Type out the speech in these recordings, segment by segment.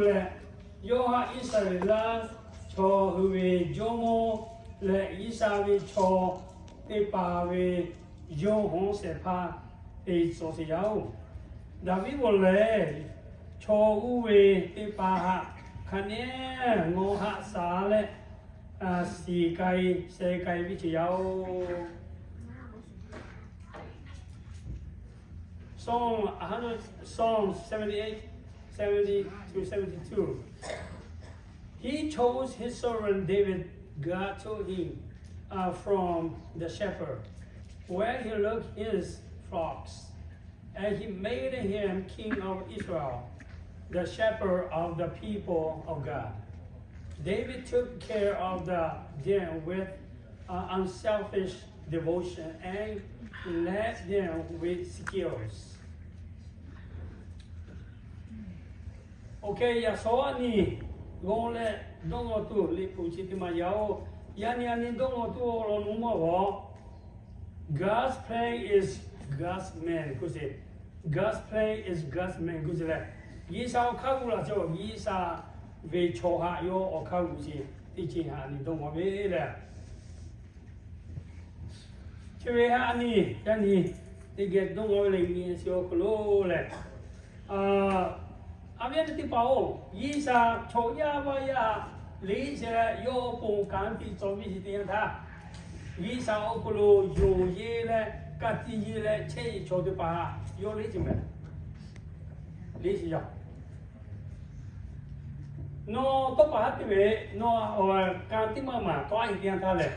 leh, yawˇ haꞈ Iˉsaˍreˍlaˆ chaw hui ve jawˇmawˇ leh G'uiˬsha ve chaw teˇ hpaˍ ve yawˇ hawˉ shehˍ hpaˇ te tcuh sheˍ yaˇ oˬ. Daˍviˆ g'aw lehˬ, chaw uˇ ve teˇ hpaˍ haꞈ hk'a nehˉ ngawˬ haꞈ shaˍ leh, shiˍ k'ai sheh k'ai viˇ sheˍ yaˇ oˬ. Psalm a hundred, Psalm seventy-eight, seventy to seventy-two. He chose his servant David, God took him, uh, from the shepherd, where he looked his flocks, and he made him king of Israel, the shepherd of the people of God. David took care of the, them with, uh, unselfish devotion and led them with skills. Okay, yaꞈ shawˉ a nyi g'aw leh dawˇ law tuˬ liꞈ hpu chi teˇ maˬ yaˇ oˬ. Yaꞈ nyi a nyi dawˇ law tuˬ awˬ lawn mvuhˇ maˇ g'aw. God's plan is God's man k'oˆ sheˍ. God's plan is God's man k'oˆ sheˍ leh, G'uiˬsha awˬ hk'aˇ g'uˇ laˬ cawˬ, G'uiˬsha ve chaw haꞈ yawˇ awˬ hk'aˇ g'uˇ sheˍ teˇ ceuˬ haꞈ nyi dawˇ law ve lehˬ, chi ve haꞈ nyi yaˇ nyi teˇ geh dawˇ law ve le nyi shiˍ awˬ hk'aw lo lehˬ, a viˉ teˇ hpaˍ oˬ, G'uiˬsha chaw yaˇ vaˇ yaˇ liꞈ sheˍ leh yawˇ awˬ pon kanˉ te tcuh viˇ sheˍ teˇ yanˇ htaˇ, G'uiˬsha awˬ hk'aw lo yonˍ yeˬ leh ka tiꞈ yeˬ leh chehˇ yeˬ chaw teˇ hpaˍ yawˇ liꞈ sheˍ mehˍ. Liꞈ sheˍ yaˇ Nawˬ tawˇ pa haˉ te ve, nawˬ kanˉ teˇ maˇ maˍ tawˆ a sheˍ teˇ yanˇ htaˇ lehˬ,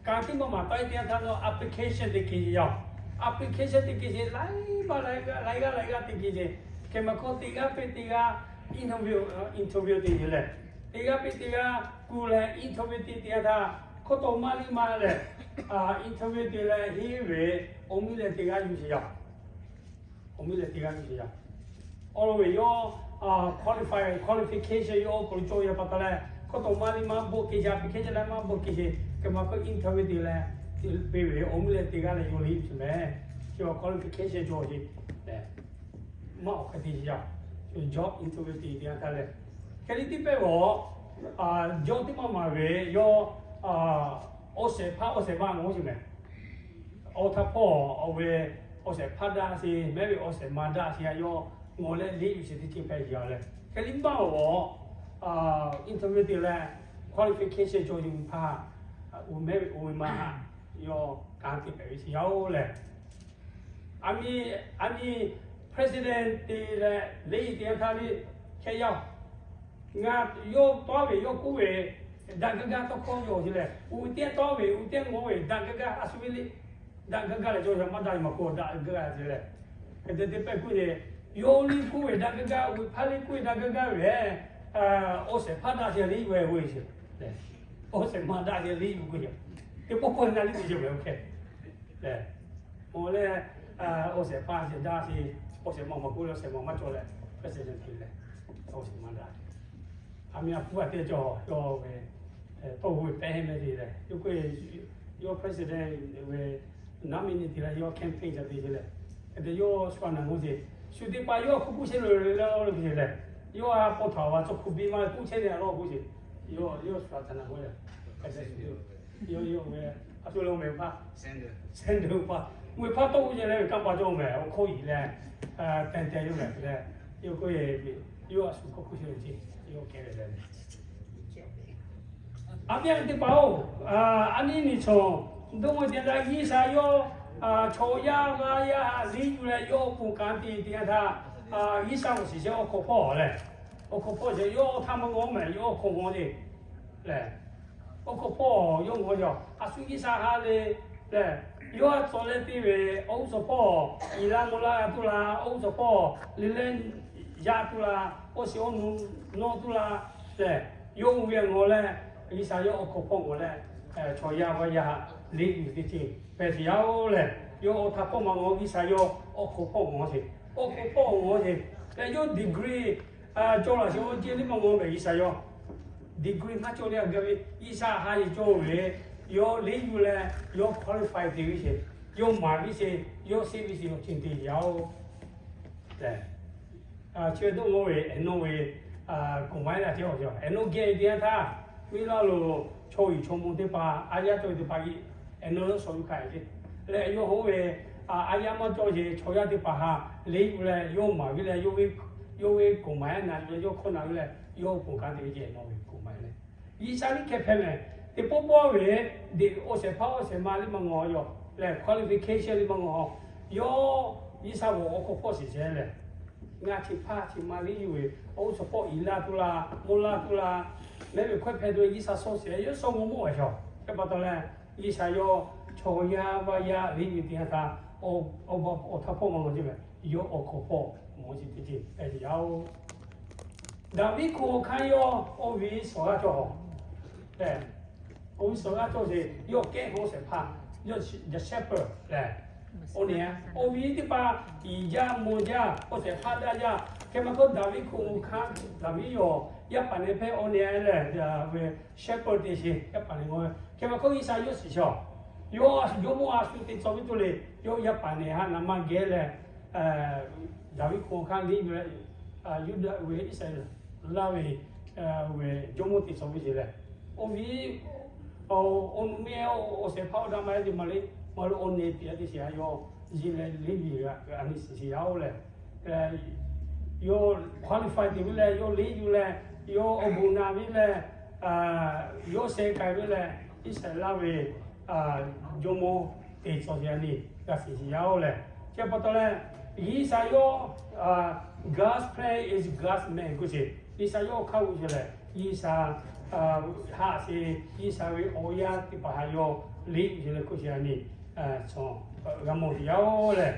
kanˉ teˇ maˇ maˍ tawˆ a sheˍ teˇ yanˇ htaˇ nawˬ application te kehˬ sheˍ yaˇ. Application te kehˬ sheˍ, laiˉ maˇ laiˉ g'aˇ laiˉ g'aˇ laiˉ g'aˇ te kehˬ sheˍ. Hk'e maˬ hk'aw teˇ g'aˇ peˇ teˇ g'aˇ interview, interview te sheˍ lehˬ, teˇ g'aˇ peˇ teˇ g'aˇ kuˬ leh interview te teˇ yanˇ htaˇ, hkawˇ taw maˇ liˇ maˇ lehˬ, interview te leh henˇ ve awˬ miˇ leh teˇ g'aˇ yuˬ sheˍ yaˇ. Awˬ miˇ leh teˇ g'aˇ yuˬ sheˍ yaˇ. Awˬ lawn ve yawˇ qualify, qualification yawˇ awˬ hk'aw lo cawˬ yaˇ pa taw leh, hkawˇ taw maˇ liˇ maˇ bvuhꞈ kehˬ sheˍ, application leh maˇ bvuhꞈ kehˬ sheˍ. Hk'e maˬ hk'aw interview te leh, te peˇ ve awˬ miˇ leh teˇ g'aˇ leh yawˇ liꞈ yuˬ sheˍ mehˍ. Chi awˬ qualification cawˬ sheˍ lehˬ, maˇ awˬ hk'e te sheˍ yaˇ. Yawˇ interview te teˇ yanˇ htaˇ lehˬ, hk'e liˇ tiˉ pehˇ ve, jawˇ teˇ maˇ maˍ ve yawˇ awˬ shehˍ hpaˇ awˬ shehˍ ma ngawˬ sheˍ mehˍ. Awˬ htaꞈ hpawˇ awˬ ve awˬ shehˍ hpaˇ daꞈ sheˍ, mehˉ ve awˬ shehˍ ma daꞈ sheˍ a yawˇ ngawˬ leh liꞈ yuˬ sheˍ teˇ ceuˬ hpehꞈ yaˇ leh, hk'e liˇ maˇ awˬ interview te leh qualification cawˬ yuˬ hpaˇ, mehˉ ve awˬ ve ma haꞈ yawˇ kanˉ te pehꞈ ve sheˍ yaˇ oˬ lehˬ, a nyi, a nyi president te leh liꞈ teˇ yanˇ htaˇ liˇ hk'e yaˇ Ngaˬ yawˇ tawˇ ve yawˇ k'oˆ ve, daꞈ gaˇ gaˇ tawˇ hkawˇ yaw sheˍ lehˬ, uiˍ teˇ tawˇ ve uiˍ teˇ ngawˬ ve daꞈ gaˇ gaˇ a shu ve le. Daꞈ gaˇ gaˇ leh cawˬ yaˇ maˇ daꞈ maˬ k'o daꞈ gaˇ gaˇ sheˍ lehˬ, hk'e te te pehˇ k'oˆ ve, yawˇ liˇ k'oˆ ve daꞈ gaˇ gaˇ, uiˍ hpaˇ liˇ k'oˆ ve daꞈ gaˇ gaˇ ve, awˬ shehˍ hpaˇ daꞈ sheˍ liˇ ve, awˬ shehˍ ma daꞈ sheˍ liˇ ve k'oˆ ve, teˇ pawˆ pawˆ na liˇ te cawˬ ve awˬ hk'e lehˬ, awˬ leh, awˬ shehˍ hpaˇ sheˍ daꞈ sheˍ, awˬ shehˍ ma maˬ k'oˆ leh awˬ shehˍ ma maˇ cawˬ leh, president te leh, awˬ shehˍ ma daꞈ. A miˇ a hpu a teˇ cawˬ yawˇ ve tawˇ hui pehˇ mehˍ te leh, yawˇ k'oˆ ve, yawˇ president ve nominee te leh yawˇ campaign ca te te leh, hk'e te yawˇ shu a naˬ k'oˆ sheˍ, shu teˇ hpaˍ yawˇ hk'u k'oˆ chehˇ lo le la lo te leh, yawˇ a paw htaꞈ a tcuh hk'u biˇ maˇ k'oˆ chehˇ le a lawˇ k'oˆ sheˍ, yawˇ yawˇ shu a htaꞈ naˬ k'oˆ leh, hk'e te shu yawˇ yawˇ ve a shu lo mehˍ hpaˇ, Sanders hpaˇ, mehˍ hpaˇ tawˇ k'oˆ chehˇ leh ve kanˇ paˆ cawˬ mehˍ, awˬ hk'oˆ yiˬ leh, teh teh yawˇ mehˍ te leh, yawˇ k'oˆ ve, yawˇ a shu hk'u k'oˆ chehˇ lo ce, yawˇ kehˬ ve leh A viˉ teˇ hpaˍ-oˬ, a nyi nyi chaw, dawˇ ve teˇ yanˇ htaˇ G'uiˬsha yawˇ chaw yaˇ g'aˇ yaˇ haꞈ liˇ yuˬ leh yawˇ awˬ pon kanˉ te teˇ yanˇ htaˇ, G'uiˬsha awˬ shiˍ shehˍ awˬ hk'aw hpawˇ lehˬ, awˬ hk'aw hpawˇ shehˍ yawˇ htaˇ maˇ g'awˇ mehˍ, yawˇ awˬ hk'aw g'awˇ le lehˬ, awˬ hk'aw hpawˇ yawˇ g'awˇ yaˇ a shu G'uiˬsha ha le lehˬ, yawˇ a tcuh leh te ve awˬ g'uˇ suhˍ hpawˇ, iˍ laˇ mvuh laˇ g'a tuˬ la, awˬ g'uˇ suhˍ hpawˇ le leh yaˇ tuˬ la, awˬ shiˍ awˬ nu nawˇ tuˬ la lehˬ, yawˇ oˇ ve g'awˇ leh, G'uiˬsha yawˇ awˬ hk'aw hpawˇ g'awˇ leh, chaw yaˇ g'aˇ yaˇ haꞈ liˇ yuˬ teˇ ceuˬ hpehꞈ sheˍ yaˇ-oˬ lehˬ, yawˇ awˬ htaꞈ hpawˇ maˇ g'awˇ G'uiˬsha yawˇ awˬ hk'aw hpawˇ g'awˇ sheˍ, awˬ hk'aw hpawˇ g'awˇ sheˍ lehˬ, yawˇ degree cawˬ laˬ sheˍ awˬ ceuˬ liˇ maˇ g'awˇ mehˍ G'uiˬsha yawˇ degree maˇ cawˬ le a gaˇ ve, G'uiˬsha ha yeˬ cawˬ ve, yawˇ liˇ yuˬ leh, yawˇ qualify te ve sheˍ, yawˇ maˍ ve sheˍ, yawˇ sheˆ ve sheˍ awˬ ceuˬ te yaˇ-oˬ lehˬ, chi ve dawˇ g'awˇ ve, nawˇ ve, Kuˬ maˍ-e la ce awˬ, eˬ, nawˬ geh teˇ yanˇ htaˇ, miˇ laˇ lo chaw uiˍ chaw mvuh teˇ hpaˍ, aˉ yaˇ cawˇ ve teˇ hpaˍ, eˬ, nawˬ yawˇ shawˍ yuˬ hkaꞈ ce. Leh yawˇ hoˉ ve, aˉ yaˇ maˇ cawˇ ce chaw yaˇ teˇ hpaˍ htaꞈ leˉ yuˬ leh yawˇ maˍ ve leh, yawˇ ve kuˬ maˍ-e na yuˬ leh yawˇ hkawˇ na ve leh yawˇ kuˬ kanˉ te ve ce, nawˬ ve kuˬ maˍ-e leh. G'uiˬsha liꞈ hkeh hpehꞈ mehˍ. Teˇ pawˆ pawˆ ve, awˬ shehˍ hpaˇ awˬ shehˍ ma liˇ maˇ ngawˬ yoˬ lehˬ, qualification liˇ maˇ ngawˬ. Yawˇ G'uiˬsha g'awˬ awˬ hk'aw hpawˇ shiˍ shehˍ lehˬ, ngaˬ chi hpaˇ chi ma liˇ yuˬ ve, awˬ suhˍ hpawˇ iˍ laˇ tuˬ la, mvuh laˇ tuˬ la, mehˆ ve hkawehˇ hpehꞈ tuˬ ve G'uiˬsha shaw shehˍ, yawˇ shaw mvuh mawˇ ve shaw. Hk'e pa taw leh, G'uiˬsha yawˇ chaw yaˇ vaˇ yaˇ liˇ yuˬ teˇ yanˇ htaˇ, awˬ htaˇ hpawˇ maˇ ngawˬ ce mehˍ. Yawˇ awˬ hk'aw hpawˇ mawˇ chi teˇ ceuˬ hpehꞈ ve yaˇ oˬ. Daˍviˆ hkunˍ awˬ hk'aˇ yawˇ oˇ ve suhˍ g'aˇ cawˇ lehˬ, oˇ ve suhˍ g'aˇ cawˇ sheˍ, yawˇ kehˉ hk'aw shehˍ hpaˇ, yawˇ the shepherd lehˬ, oˇ ne, oˇ ve teˇ hpaˍ iˍ jaˇ mvuh jaˇ, awˬ shehˍ hpaˇ daˇ jaˇ. Hk'e ma hk'oˆ Daˍviˆ hkunˍ awˬ hk'aˇ, Daˍviˆ yawˇ yaˇ paˍ nehˬ hpehˇ oˇ ne lehˬ, shepherd te sheˍ, yaˇ paˍ nehˬ g'aw. Hk'e ma hk'oˆ G'uiˬsha yawˇ shiˍ shaw, yawˇ a shu jawˇmawˇ a shu te tcuh ve tuˬ le, yawˇ yaˇ paˍ nehˬ htaꞈ naˍ manˇ geh leh, Daˍviˆ hkunˍ awˬ hk'aˇ liˇ yuˬ leh, Yuˇdaꞈ ve Iˉsaˍreˍlaˆ ve jawˇmawˇ te tcuh ve ce lehˬ, oˇ ve awˬ nu meh awˬ shehˍ hpaˇ awˬ daꞈ ma yaˇ te maˇ le, maˇ lo awˬ ne piˍ yaˇ te sheˍ a yawˇ ji leh liˇ yuˬ a ni shiˍ shiˍ yaˇ oˬ lehˬ, yawˇ qualify te ve leh yawˇ liˇ yuˬ leh, yawˇ awˬ bon na ve leh, yawˇ sheh k'ai ve leh, Iˉsaˍreˍlaˆ ve jawˇmawˇ te tcuh sheˍ a ni g'a shiˍ shiˍ yaˇ oˬ lehˬ. Chi pa taw leh, G'uiˬsha yawˇ, God's plan is God's man k'oˆ sheˍ. G'uiˬsha yawˇ hk'a g'uˇ suhˍ lehˬ, G'uiˬsha haꞈ sheˍ, G'uiˬsha ve awˬ yaˇ teˇ hpaˍ htaꞈ yawˇ liˇ yuˬ sheˍ leh k'oˆ sheˍ a ni, g'a mawˬ sheˍ yaˇ oˬ lehˬ.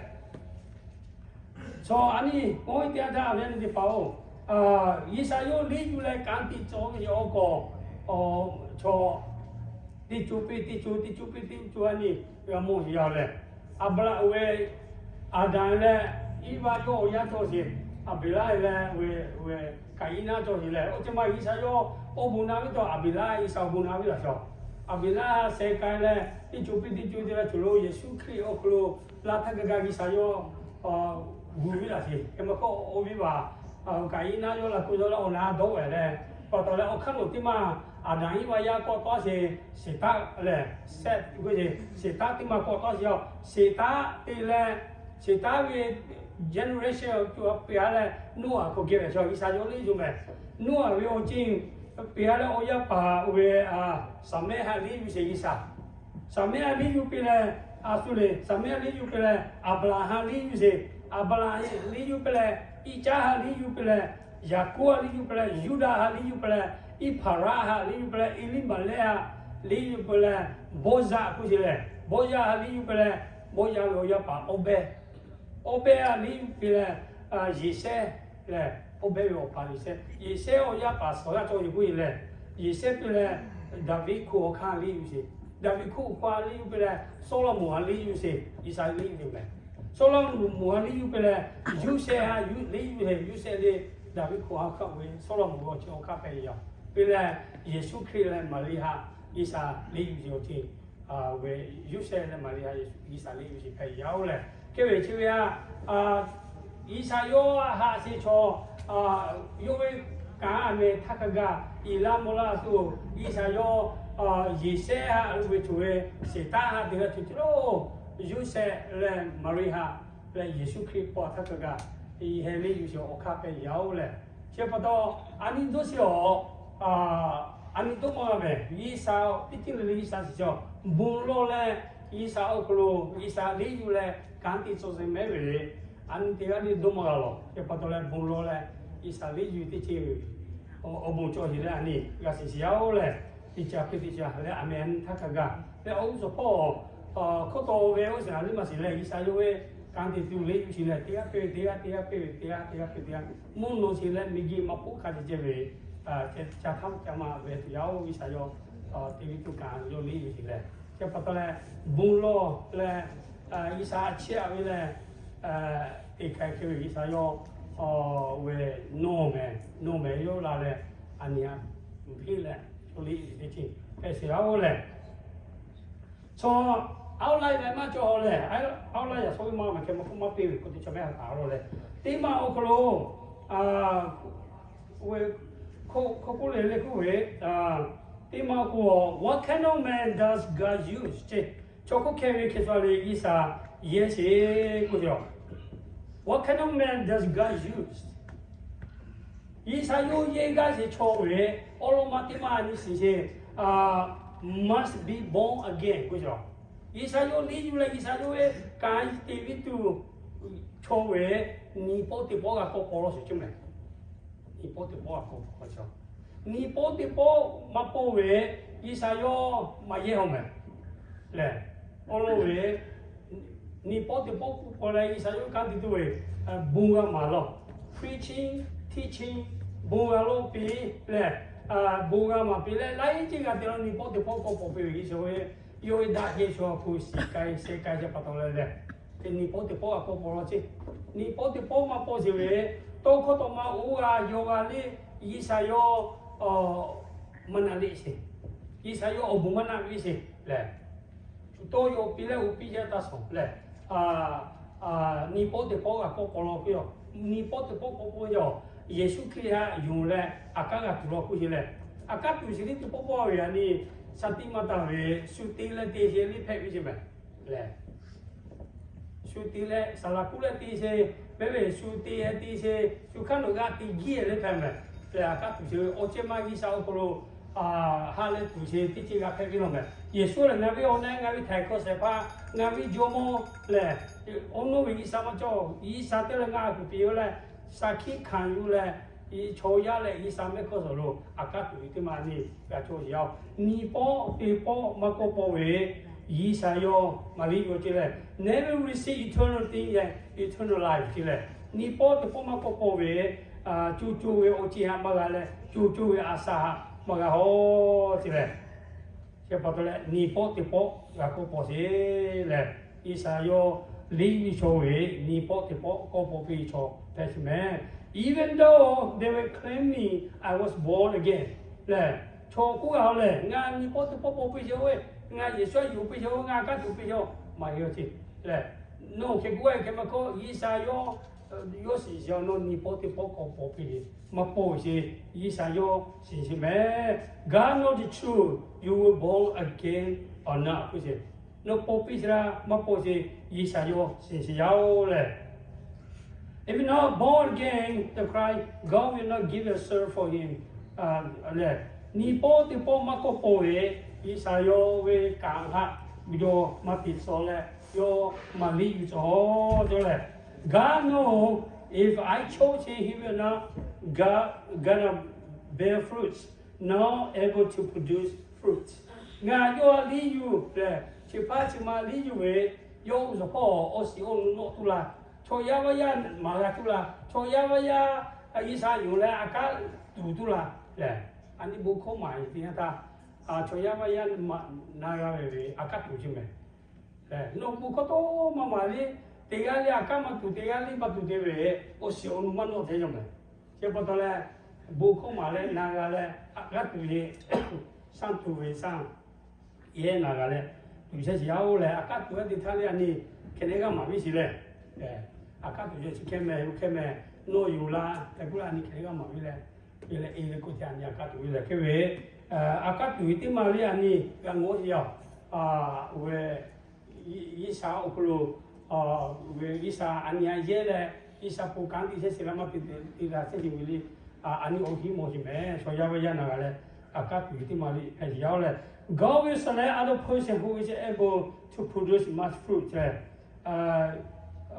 Chaw a ni, oˇ ve teˇ yanˇ htaˇ a ve a ni teˇ hpaˍ-oˬ, G'uiˬsha yawˇ liˇ yuˬ leh kanˉ te tcuh ve awˬ kawꞈ, chaw teˇ co piˇ teˇ co, teˇ co piˇ teˇ co a ni g'a mawˬ sheˍ yaˇ lehˬ, Aˍbraˍhanˍ ve Aˍdanˍ leh Iˉvaˆ yawˇ awˬ yaˇ cawˇ sheˍ, Aˍbeˍlaˆ leh Kaˍiˉnaˆ cawˇ sheˍ lehˬ, oˇ ceuˬ ma G'uiˬsha yawˇ awˬ bon na ve taw Aˍbeˍlaˆ G'uiˬsha awˬ bon na ve laˬ shaw. Aˍbeˍlaˆ sheh k'ai leh teˇ co piˇ teˇ co te leh cawˬ lo Yeˍsuˆ Hkriꞈ awˬ hk'aw lo laˇ htaˇ gaˇ gaˇ G'uiˬsha yawˇ gu ve laˬ sheˍ. Hk'e ma hk'oˆ oˇ ve baˬ Kaˍiˉnaˆ yawˇ laˬ k'o yawˇ leh awˬ na dawˆ ve leh, pa taw leh awˬ hk'aˇ lo teˇ maˇ Aˍdanˍ Iˉvaˆ yaˇ kawˆ tawˆ sheˍ, Seˍtanˍ lehˬ, Seth k'oˆ ve, Seˍtanˍ teˇ maˇ kawˆ tawˆ sheˍ yaˇ. Seˍtanˍ te leh, Seˍtanˍ ve generation co a piˇ a leh Noˉaꞈ hk'aw geh ve chaw G'uiˬsha yawˇ liˇ yuˬ mehˍ. Noˉaꞈ ve awˬ ceuˬ piˇ a leh awˬ yaˇ paˍ oˇ ve Saˍmehˇ htaꞈ liˇ yuˬ sheˍ G'uiˬsha. Saˍmehˇ htaꞈ liˇ yuˬ piˇ leh, a shu le, Saˍmehˇ htaꞈ liˇ yuˬ piˇ leh Aˍbraˍhanˍ liˇ yuˬ sheˍ. Aˍbraˍhanˍ liˇ yuˬ piˇ leh Iˉcaˉ htaꞈ liˇ yuˬ piˇ leh, Yaˍkoˆ htaꞈ liˇ yuˬ piˇ leh, Yuˇdaꞈ htaꞈ liˇ yuˬ piˇ leh, Iˉhpaˍraˆ htaꞈ liˇ yuˬ piˇ leh, Eˇliˇmaˍlehˇ htaꞈ liˇ yuˬ piˇ leh, Bawˇyaˆ k'oˆ sheˍ leh, Bawˇyaˆ htaꞈ liˇ yuˬ piˇ leh, Bawˇyaˆ ve awˬ yaˇ paˍ Awˇbehˇ, Awˇbehˇ htaꞈ liˇ yuˬ piˇ leh, Yeˍsehˇ lehˬ, Awˇbehˇ ve awˬ paˍ Yeˍsehˇ, Yeˍsehˇ awˬ yaˇ paˍ suhˍ g'aˇ cawˇ ve k'oˆ ve lehˬ, Yeˍsehˇ piˇ leh Daˍviˆ hkunˍ awˬ hk'aˇ liˇ yuˬ sheˍ. Daˍviˆ hkunˍ awˬ hk'aˇ liˇ yuˬ piˇ leh Sawˉlaꞈmonˍ htaꞈ liˇ yuˬ sheˍ. G'uiˬsha liˇ yuˬ mehˍ. Sawˉlaꞈmonˍ htaꞈ liˇ yuˬ piˇ leh Yuˇsehꞈ htaꞈ liˇ yuˬ leh, Yuˇsehꞈ lehˬ Daˍviˆ hkunˍ awˬ hk'aˇ ve Sawˉlaꞈmonˍ ve awˬ ceuˬ awˬ hk'aˇ hpehꞈ ve yoˬ. Piˇ leh Yeˍsuˆ Hkriꞈ leh Maˍriˆ htaꞈ G'uiˬsha liˇ yuˬ sheˍ awˬ ceuˬ ve Yuˇsehꞈ leh Maˍriˆ htaꞈ G'uiˬsha liˇ yuˬ sheˍ hpehꞈ ve yoˬ lehˬ. Hk'e ve chi ve a, G'uiˬsha yawˇ haꞈ sheˍ chaw, yawˇ ve kanˉ a meh htaˇ hk'a gaˬ iˍ laˇ mvuh laˇ tuˬ, G'uiˬsha yawˇ Yeˍsehˇ htaꞈ ve cawˬ ve Seˍtanˍ htaꞈ te g'a cawˬ cawˬ lo, Yuˇsehꞈ leh Maˍriˆ htaꞈ leh Yeˍsuˆ Hkriꞈ paw htaˇ hk'a gaˬ iˍ heh liˇ yuˬ sheˍ awˬ hk'aˇ hpehꞈ ve yoˬ lehˬ. Chi pa taw, a nyi dawˇ sheˍ awˬ, a nyi dawˇ maˇ g'a mehˍ. G'uiˬsha teˇ ceuˬ le le G'uiˬsha shiˍ cawˬ bon lawˇ leh, G'uiˬsha awˬ hk'aw lo G'uiˬsha liˇ yuˬ leh kanˉ te tcuh sheˍ mehˍ ve, a nyi teˇ g'aˇ le dawˇ maˇ g'a lawˬ. Chi pa taw leh bon lawˇ leh G'uiˬsha liˇ yuˬ teˇ ceuˬ awˬ bon cawˬ sheˍ leh a nyi g'a shiˍ shiˍ yaˇ oˬ lehˬ, teˇ caꞈ hk'e teˇ caꞈ leh a meh a nyi htaˇ hk'a gaˬ leh awˬ g'uˇ suhˍ hpawˇ hkawˇ taw ve awˬ shiˍ a liˇ maˇ shiˍ leh G'uiˬsha yawˇ ve kanˉ te tuˬ liˇ yuˬ sheˍ leh teˇ g'aˇ piˇ ve teˇ g'aˇ, teˇ g'aˇ piˇ ve teˇ g'aˇ, teˇ g'aˇ piˇ ve teˇ g'aˇ, mvuhˇ naw sheˍ leh miˬguiˬ maˇ hpoˆ hk'a te ceh ve, ca htaˇ ca ma ve tuˬ yaˇ oˬ G'uiˬsha yawˇ teˇ g'aˇ tuˬ kanˉ yawˇ liˇ yuˬ sheˍ leh, chi pa taw leh bon lawˇ leh G'uiˬsha a ciˉ a ve leh teˇ hk'e hk'e ve G'uiˬsha yawˇ ve nawˬ mehˍ nawˬ mehˍ yawˇ la leh a nyi a piˇ leh yawˇ liˇ yuˬ sheˍ teˇ ceuˬ hpehꞈ sheˍ yaˇ oˬ lehˬ. Chaw outline leh maˇ cawˬ lehˬ, outline yaꞈ shawˉ ve maˇ maˇ hkeh maˇ k'oˆ maˇ piˇ ve k'o teˇ chaw mehˉ ha taˍ lo lehˬ, teˇ maˇ awˬ hk'aw lo, Oˇ ve hk'oˆ k'oˆ le le k'oˆ ve, teˇ ma k'o, What kind of man does God use? Chi chaw hk'oˆ hk'e ve hk'e sha le G'uiˬsha yehˇ sheˍ k'oˆ ve yoˬ. What kind of man does God use? G'uiˬsha yawˇ yehˇ gaˇ sheˍ chaw ve awˉ lawˉ maˇ teˇ maˇ nyi shiˍ sheˍ, must be born again k'oˆ ve yoˬ. G'uiˬsha yawˇ liˇ yuˬ leh G'uiˬsha yawˇ ve kanˉ te viˉ tuˬ chaw ve, nyi pawˆ teˇ pawˆ g'a kawˆ paw law sheˍ ceh mehˍ. Nyi pawˆ teˇ pawˆ g'a kawˆ paw law sheˍ. Nyi pawˆ teˇ pawˆ maˇ paw ve, G'uiˬsha yawˇ maˇ yehˇ haw mehˍ lehˬ, awˉ lawˉ ve nyi pawˆ teˇ pawˆ k'oˆ paw leh G'uiˬsha yawˇ kanˉ te tuˬ ve, bon g'a maˍ law, preaching, teaching, bon g'a lawˇ piˇ lehˬ, bon g'a maˍ piˇ leh laiˉ ceuˬ g'a te law, nyi pawˆ teˇ pawˆ kawˆ paw piˇ ve G'uiˬsha ve, yawˇ ve daꞈ jehˇ sha hpu shiˍ k'ai sheh k'ai ca pa taw leh lehˬ, nyi pawˆ teˇ pawˆ g'a kawˆ paw law ceh. Nyi pawˆ teˇ pawˆ maˇ paw sheˍ ve, tawˇ hkawˇ tawꞈ ma oˇ g'a yaw g'a le, G'uiˬsha yawˇ maˇ naˆ le sheˍ. G'uiˬsha yawˇ awˬ bon maˇ naˆ ve sheˍ lehˬ, tawˇ yaw piˇ leh oˇ piˇ yaˇ taˇ shawˍ lehˬ, nyi pawˆ teˇ pawˆ g'a kawˆ paw law k'oˆ yoˬ. Nyi pawˆ teˇ pawˆ kawˆ paw yaˇ, Yeˍsuˆ Hkriꞈ htaꞈ yonˍ leh aꞈ kaˉ g'a tuˬ law k'oˆ sheˍ lehˬ, aꞈ kaˉ tuˬ sheˍ teˇ pawˆ paw ve a nyi, shaˍ tiˆ maˇ taˍ ve, shu te leh te sheˍ le hpehꞈ ve ceh mehˍ lehˬ, shu te leh saˍ laˍ kuˉ leh te sheˍ, mehˍ ve shu te leh te sheˍ, shu hk'aˇ nawˬ g'a te jiˇ leh hpehꞈ mehˍ lehˬ, aꞈ kaˉ tuˬ sheˍ ve awˬ ceh maˇ G'uiˬsha awˬ hk'aw lo ha leh tuˬ sheˍ teˇ ceuˬ g'a hpehꞈ ve law mehˍ. Yeˍsuˆ lehˬ, ngaˬ ve awˬ na, ngaˬ ve htaiˍ hkawˇ shehˍ hpaˇ, ngaˬ ve jawˇmawˇ lehˬ, awˬ nawˉ ve G'uiˬsha maˇ cawˬ. G'uiˬsha teˇ leh ngaˬ kuˬ piˇ ve leh, shaˍ hkiˆ hkanˍ yuˬ leh, chaw yaˇ leh G'uiˬsha mehˆ hkawˇ shawˍ lo aꞈ kaˉ tuˬ ve teˇ maˇ nyi g'a cawˬ sheˍ yaˇ. Nyi pawˆ teˇ pawˆ maˇ kawˆ paw ve, G'uiˬsha yawˇ maˇ liˇ yuˬ ceh lehˬ, never receive eternal thing and eternal life ceh lehˬ, nyi pawˆ teˇ pawˆ maˇ kawˆ paw ve, co co ve awˬ ceh haꞈ maˇ g'a leh, co co ve a shaꞈ haꞈ maˇ g'a haw ceh lehˬ, chi pa taw leh nyi pawˆ teˇ pawˆ g'a kawˆ paw sheˍ lehˬ, G'uiˬsha yawˇ liˇ ve chaw ve, nyi pawˆ teˇ pawˆ kawˆ paw piˇ ve chaw hpehꞈ sheˍ mehˍ. Even though they were claiming, I was born again lehˬ, chaw k'oˆ g'a lehˬ, ngaˬ nyi pawˆ teˇ pawˆ paw piˇ sheˍ ve, ngaˬ Yeˍsuˆ htaꞈ yonˍ piˇ sheˍ ve, ngaˬ kaˉ tuˬ piˇ sheˍ ve maˇ heˆ ve ceh lehˬ, nawˬ hk'e k'oˆ ve hk'e maˇ k'oˆ, G'uiˬsha yawˇ yawˇ shiˍ sheˍ nawˬ nyi pawˆ teˇ pawˆ kawˆ paw piˇ ve, maˇ paw sheˍ, G'uiˬsha yawˇ shiˍ sheˍ mehˍ. God knows the truth, you were born again or not k'oˆ sheˍ. Nawˬ paw piˇ sheˍ laˇ maˇ paw sheˍ, G'uiˬsha yawˇ shiˍ sheˍ yaˇ oˬ lehˬ, if you're not born again, the Christ, God will not give a soul for him lehˬ, nyi pawˆ teˇ pawˆ maˇ kawˆ paw ve, G'uiˬsha yawˇ ve kanˉ htaꞈ yawˇ maˇ te tcuh leh, yawˇ maˇ liˇ yuˬ tcuh cawˬ lehˬ, God knows if I chose him, he will not gonna bear fruits, not able to produce fruits. Ngaˬ yawˇ liˇ yuˬ lehˬ, chi hpaˇ chi ma liˇ yuˬ ve, yawˇ uˬ zuhˬ hpawˇ awˬ shiˍ awˬ nu nawˆ tuˬ laˇ, chaw yaˇ vaˇ yaˇ maˍ g'a tuˬ laˇ, chaw yaˇ vaˇ yaˇ G'uiˬsha yonˍ leh aꞈ kaˉ tuˬ tuˬ laˇ lehˬ, a nyi bon hkawˇ maˍ ve teˇ yanˇ htaˇ, chaw yaˇ vaˇ yaˇ na g'a ve ve aꞈ kaˉ tuˬ ceh mehˍ. Nawˬ bon hkawˇ tawˇ maˇ maˍ le, teˇ g'aˇ le aꞈ kaˉ maˇ tuˬ, teˇ g'aˇ le maˇ tuˬ te ve, awˬ shiˍ awˬ nu maˇ nawˆ te yaˇ mehˍ. Chi pa taw leh, bon hkawˇ maˍ leh na g'a leh aꞈ kaˉ tuˬ ve, shaˉ tuˬ ve shaˉ yehˇ na g'a leh, tuˬ chehˇ sheˍ yaˇ oˬ lehˬ, aꞈ kaˉ tuˬ ve teˇ htaˇ le a nyi hkeh nehˉ g'aˇ maˍ piˇ sheˍ lehˬ, aꞈ kaˉ tuˬ ve chi hkeh mehˍ, hkeh mehˍ, nawˬ yonˍ la tehꞈ k'oˆ leh a nyi hkeh nehˉ g'aˇ maˍ piˇ leh, ve leh e ve k'oˆ te a nyi aꞈ kaˉ tuˬ ve lehˬ hkeh ve, aꞈ kaˉ tuˬ ve teˇ ma le a nyi g'a ngawˬ sheˍ yaˇ oˬ. Ve G'uiˬsha awˬ hk'aw lo, ve G'uiˬsha a nyi a yehˇ leh, G'uiˬsha pon kanˉ te chehˇ sheˍ laˇ maˇ te te g'a chehˇ sheˍ ve le, a nyi awˬ hinˉ mawˬ sheˍ mehˍ. Chaw yaˇ vaˇ yaˇ na g'a leh, aꞈ kaˉ tuˬ ve teˇ ma le hpehꞈ sheˍ yaˇ oˬ lehˬ, God will select other person who is able to produce much fruit lehˬ,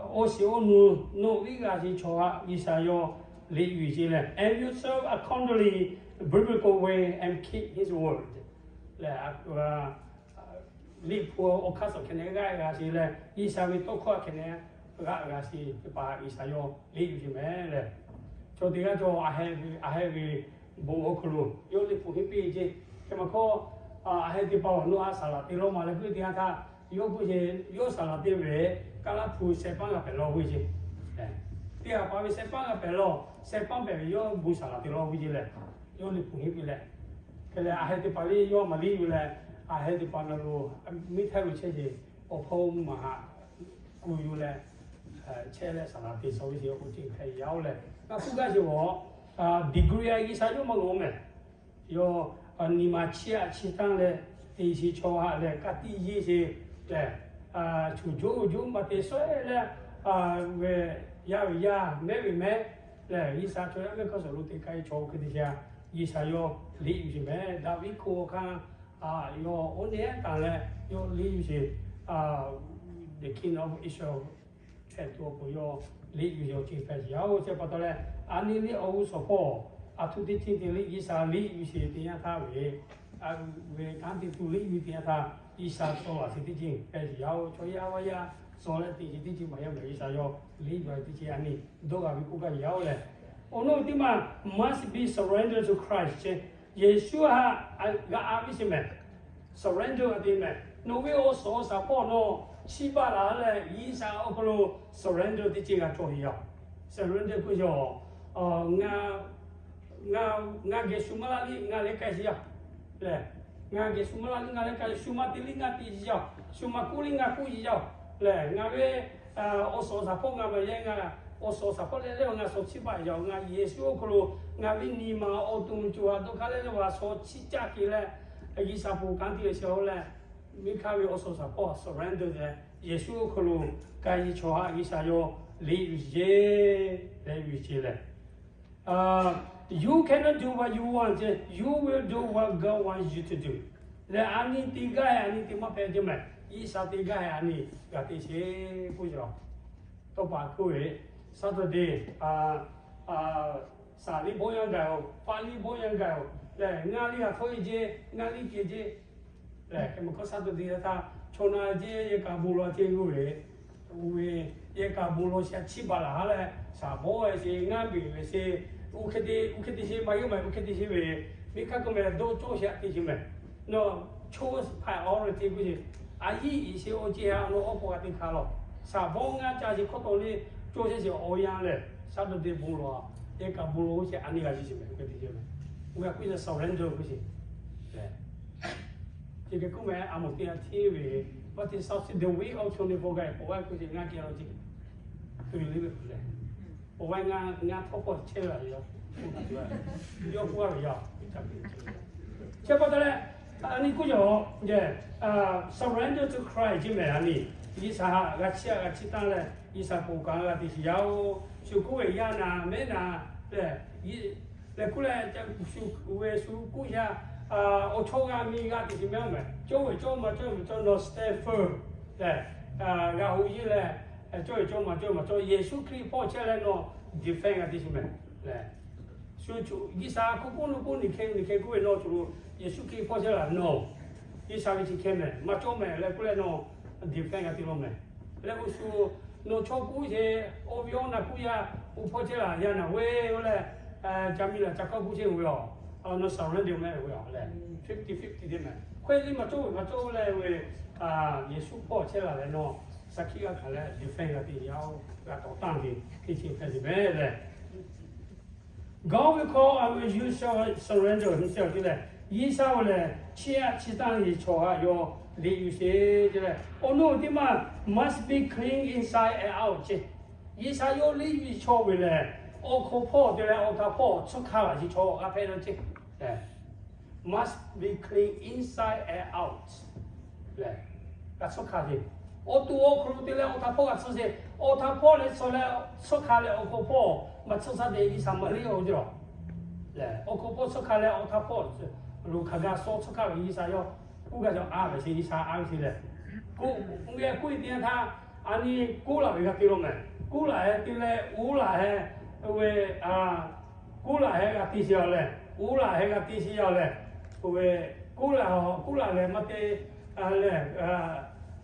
awˬ shiˍ awˬ nu nawˬ viˉ g'a sheˍ chaw haꞈ G'uiˬsha yawˇ liˇ yuˬ sheˍ lehˬ, and you serve accordingly biblical way and keep his word lehˬ, Liꞈ hpu awˬ hk'aˇ suhˍ hkeh nehˉ g'aˇ g'a sheˍ leh, G'uiˬsha ve tawˇ hkawˇ hkeh nehˉ g'aˇ g'a sheˍ teˇ hpaˍ G'uiˬsha yawˇ liˇ yuˬ sheˍ mehˍ lehˬ, chaw teˇ g'aˇ chaw a heh ve bon awˬ hk'aw lo yawˇ liꞈ hpu henˇ piˇ ceˇ. Hk'e maˬ hkawˇ, a heh teˇ hpaˍ awˬ nawˬ a saˍ laˍ te lawˇ ma leh puiˉ teˇ yanˇ htaˇ, yawˇ puiˉ ce, yawˇ saˍ laˍ te ve, Kaˇlaˇ hpu sehˉ paˉ g'a pehˬ lawˇ ve ceˇ. Teˇ hpaˍ ve sehˉ paˉ g'a pehˬ lawˇ, sehˉ paˉ pehˬ ve yawˇ bon saˍ laˍ te lawˇ ve ceˇ lehˬ, yawˇ liꞈ hpu henˇ piˇ leh, hk'e leh a heh teˇ hpaˍ le yawˇ maˍ liˇ yuˬ leh, a heh teˇ hpaˍ na lo miˇ htaiˇ lo chehˇ ce, awˬ hpawˇ maˬ haꞈ kuˬ yuˬ leh, chehˇ leh saˍ laˍ te shawˍ ve ce awˬ ceuˬ hpehꞈ yaˇ oˬ lehˬ, ngaˬ hpu gaˇ ce g'awˬ degree a G'uiˬsha yawˇ maˇ loˍ mehˍ. Yawˇ nyi ma chiˇ aꞈ chiˇ tanˇ leh, te shi chaw haꞈ lehˬ ka tiꞈ yeˇ sheˍ lehˬ, chuˬ joˉ uˬ joˉ maˇ te shawehˇ leh, ve yaˇ ve yaˇ, mehˉ ve mehˉ lehˬ, G'uiˬsha chaw yaˇ mehˆ hk'aˇ suhˍ lo te k'ai chaw hk'e te sheˍ. G'uiˬsha yawˇ liꞈ yuˬ sheˍ mehˍ. Daˍviˆ hko awˬ hk'aˇ yawˇ oˇ neˇ ehˉ taˍ leh yawˇ liꞈ yuˬ sheˍ. The King of Israel hpehꞈ tuˬ awˬ pon yawˇ liꞈ yuˬ sheˍ awˬ ceuˬ hpehꞈ sheˍ yaˇ-oˬ. Chi pa taw leh, a nyi liꞈ awˬ g'uˇ suhˍ hpawˇ, a htoꞈ teˇ ceuˬ te liꞈ G'uiˬsha liꞈ yuˬ sheˍ teˇ yanˇ htaˇ ve, a ve kanˉ te tuˬ liꞈ yuˬ teˇ yanˇ htaˇ, G'uiˬsha tawˇ laꞈ sheˍ teˇ ceuˬ hpehꞈ sheˍ yaˇ-oˬ. Chaw yaˇ vaˇ yaˇ suh leh te sheˍ teˇ ceuˬ maˇ yaˇ mehˍ. G'uiˬsha yawˇ liꞈ yuˬ teˇ ceuˬ a nyi dawˇ g'a ve k'oˆ gaˇ ve yaˇ-oˬ lehˬ, awˬ naw teˇ maˬ must be surrendered to Christ. Chi Yeˍsuˆ haꞈ g'a a ve sheˍ mehˍ. Surrender a te mehˍ. Nawˬ ve awˬ suhˍ awˬ shaˍ hpawˇ nawˬ chiˇ baˆ laˬ leh, G'uiˬsha awˬ hk'aw lo surrender teˇ ceuˬ g'a cawˬ ve yaˇ. Surrender k'oˆ yaˇ, ngaˬ geh shu maˇ laˇ liˇ ngaˬ leh k'ai sheˍ yaˇ lehˬ, ngaˬ geh shu maˇ laˇ liˇ ngaˬ leh k'ai, shu maˇ te liˇ ngaˬ te sheˍ yaˇ, shu maˇ k'oˆ liˇ ngaˬ k'oˆ sheˍ yaˇ lehˬ, ngaˬ ve awˬ suhˍ awˬ shaˍ hpawˇ ngaˬ maˇ yaˇ, ngaˬ awˬ suhˍ awˬ shaˍ hpawˇ leh leh ngaˬ shaw chiˇ baˆ yaˇ, ngaˬ Yeˍsuˆ awˬ hk'aw lo ngaˬ ve nyi ma awˬ to co ha dawˇ hk'aˇ leh leh va shaw chiˇ caˇ ke leh, G'uiˬsha ponˬ kanˉ te leh sheˍ-oˬ leh, miˇ hk'aˇ ve awˬ suhˍ awˬ shaˍ hpawˇ surrender leh, Yeˍsuˆ awˬ hk'aw lo k'ai sheˍ chaw haꞈ G'uiˬsha yawˇ liꞈ yuˬ sheˍ leh, yuˬ sheˍ lehˬ, you cannot do what you want, you will do what God wants you to do. Lehˬ, a nyi te gaˇ-e a nyi te maˇ hpehꞈ ceˇ mehˍ. G'uiˬsha te gaˇ-e a nyi g'a te sheˍ k'oˆ yaˇ. Tawˇ pa k'oˆ ve, Saturday, saˍ liˇ bawˆ yanˇ gaˬ-oˬ, paˆ liˇ bawˆ yanˇ gaˬ-oˬ lehˬ, ngaˬ liˇ g'a htawˇ e ceˇ, ngaˬ liˇ kehˬ ceˇ lehˬ, hk'e maˇ hkawˇ Saturday htaˇ chaw na ceˇ yehˬ kaꞈ bon lawˬ ceˇ g'oˇ ve, oˇ ve yehˬ kaꞈ bon lawˬ sheˍ chiˇ baˆ laˬ ha leh, shaˍ bawˆ ve sheˍ, ngaˇ beˬ ve sheˍ, oˇ hk'e te oˇ hk'e te sheˍ maˇ yawˇ maˇ oˇ hk'e te sheˍ ve, miˇ hk'aˇ k'oˆ mehˍ dawˇ cawˇ sheˍ a te sheˍ mehˍ. Nawˬ chaw hpaˍ awˬ hk'aw lo te k'oˆ sheˍ, a yiˉ iˉ sheˍ awˬ ceˇ ha nawˬ awˬ hk'aw g'a te hkanˍ lawˬ. Shaˍ bawˆ ngaˇ ca sheˍ hkawˇ tawˍ le, cawˇ sheˍ sheˍ awˬ yanˇ lehˬ, Saturday bon lawˬ, yehˬ kaꞈ bon lawˬ sheˍ a nyi g'a sheˍ sheˍ mehˍ. Oˇ hk'e te sheˍ mehˍ. Oˇ ve k'oˆ ve surrender k'oˆ sheˍ lehˬ, chi hk'e k'oˆ mehˍ. A moˍ teˇ g'aˇ hteˇ ve, maˇ te shaw chi the way of twenty-four g'a k'oˆ ve k'oˆ sheˍ, ngaˇ kehˬ lawˬ ceˇ, to le ve lehˬ, k'oˆ ve ngaˇ ngaˇ htawˇ hpawˇ chehˇ ve la ve yaˇ, yawˇ k'oˆ a ve yaˇ, chi pa taw leh, a nyi k'oˆ yaˇ, surrender to Christ ceˇ mehˍ. A nyi G'uiˬsha haꞈ g'a chiˇ aꞈ g'a chiˇ tanˇ leh, G'uiˬsha ponˬ kaꞈ g'a te sheˍ yaˇ-oˬ. Shu k'oˆ ve yaˇ naˍ mehˉ naˍ lehˬ, lehˬ k'oˆ leh, shu ve shu k'oˆ yaˇ, awˬ chawˇ g'a miˇ g'a te sheˍ mehˍ-oˬ mehˍ. Cawˇ ve cawˇ maˇ cawˇ ve cawˇ nawˬ stand firm lehˬ, g'a hu yeˇ leh, cawˇ ve cawˇ maˇ cawˇ maˇ cawˇ Yeˍsuˆ Hkriꞈ hpawˇ chehˇ leh nawˬ defend g'a te sheˍ mehˍ lehˬ. Shu G'uiˬsha hk'oˆ k'oˆ nawˬ k'oˆ niˬ hkeh niˬ hkeh k'oˆ ve nawˬ co lo Yeˍsuˆ Hkriꞈ hpawˇ chehˇ laˬ nawˬ, G'uiˬsha ve chi hkeh mehˍ maˇ cawˇ mehˍ leh k'oˆ leh nawˬ defend g'a te lawˬ mehˍ. Leh oˇ shu nawˬ chaw k'oˆ sheˍ, awˬ viˉ awˬ na k'oˆ yaˇ, oˇ hpawˇ chehˇ laˬ yaˇ naˍ ve oˇ leh, ca miˇ laˬ ca hkawˇ k'oˆ chehˇ ve a, nawˬ surrender mehˍ ve a lehˬ, fifty fifty te mehˍ. Hk'e te maˇ cawˇ ve maˇ cawˇ leh ve, Yeˍsuˆ hpawˇ chehˇ laˬ leh nawˬ shaˍ hkiˆ g'a hkanˍ leh defend g'a te yaˇ-oˬ, g'a tawˍ tanˇ ve teˇ ceuˬ hpehꞈ ve mehˍ lehˬ. God will call and you shall surrender himself ceˇ lehˬ, G'uiˬsha-oˬ lehˬ chiˇ aꞈ chiˇ tanˇ ve chaw haꞈ yawˇ liꞈ yuˬ sheˍ ceˇ lehˬ, awˬ naw teˇ maˬ must be clean inside and out ceˇ. G'uiˬsha yawˇ liꞈ yuˬ chaw ve lehˬ, awˬ hk'aw hpawˇ te leh awˬ htaꞈ hpawˇ tsuhˇ hkanˇ laˬ sheˍ chaw g'a hpehꞈ la ceˇ. Must be clean inside and out lehˬ, g'a tsuhˇ hkanˇ sheˍ. Awˬ to awˬ hk'aw lo te leh awˬ htaꞈ hpawˇ g'a tsuhˇ sheˍ. Awˬ htaꞈ hpawˇ leh tsuhˇ leh, tsuhˇ hkanˇ leh awˬ hk'aw hpawˇ maˇ tsuhˇ shaˉ te G'uiˬsha maˇ liꞈ-oˬ ceˇ lehˬ, awˬ hk'aw hpawˇ tsuhˇ hkanˇ leh awˬ htaꞈ hpawˇ lo hk'aˬ g'a shaw tsuhˇ hkanˇ ve G'uiˬsha yawˇ k'oˆ gaˇ ve a ve sheˍ, G'uiˬsha a ve sheˍ lehˬ, k'oˆ ve k'oˆ ve teˇ yanˇ htaˇ, a nyi k'oˆ laˬ ve g'a te lawˬ mehˍ. K'oˆ laˬ heh te leh oˇ laˬ heh, oˇ ve k'oˆ laˬ heh g'a te sheˍ a lehˬ, oˇ laˬ heh g'a te sheˍ a lehˬ, oˇ ve k'oˆ laˬ, k'oˆ laˬ lehˬ maˇ te lehˬ,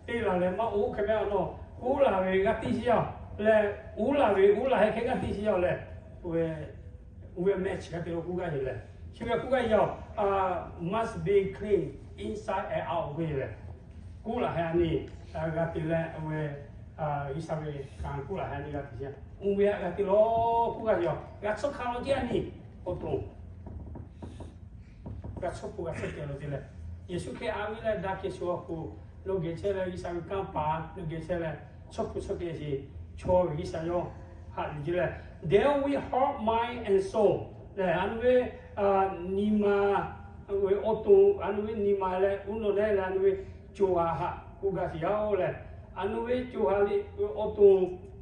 te laˬ lehˬ maˇ oˇ hk'e mehˍ a nawˬ, k'oˆ laˬ ve g'a te sheˍ a lehˬ, oˇ laˬ ve oˇ laˬ heh hk'e g'a te sheˍ a lehˬ, oˇ ve oˇ ve mehˆ chi g'a te lo k'oˆ gaˇ ve lehˬ, chi ve k'oˆ gaˇ ve a, must be clean inside and out k'oˆ ve lehˬ, k'oˆ laˬ heh a nyi g'a te leh oˇ ve G'uiˬsha ve kanˉ k'oˆ laˬ heh a nyi g'a te sheˍ, oˇ ve a g'a te lawˬ k'oˆ gaˇ ve a, g'a tsuhˇ hkanˇ lawˬ ceˇ a nyi, awˬ to g'a tsuhˇ hpu g'a tsuhˇ te lawˬ ceˇ lehˬ, Yeˍsuˆ Hkriꞈ a ve leh daꞈ kehˬ shu awˬ hk'oˆ lo geh chehˇ leh G'uiˬsha ve kanˇ paˍ lo geh chehˇ leh, tsuhˇ hpu tsuhˇ keh sheˍ chaw ve G'uiˬsha yawˇ haꞈ yuˬ ceˇ lehˬ, there we heart, mind and soul Lehˬ, a nu ve nyi ma, awˬ to, a nu ve nyi ma leh uˉ nawˬ leh leh a nu ve co ha haꞈ k'oˆ gaˇ sheˍ yaˇ-oˬ lehˬ, a nu ve co ha liꞈ awˬ to,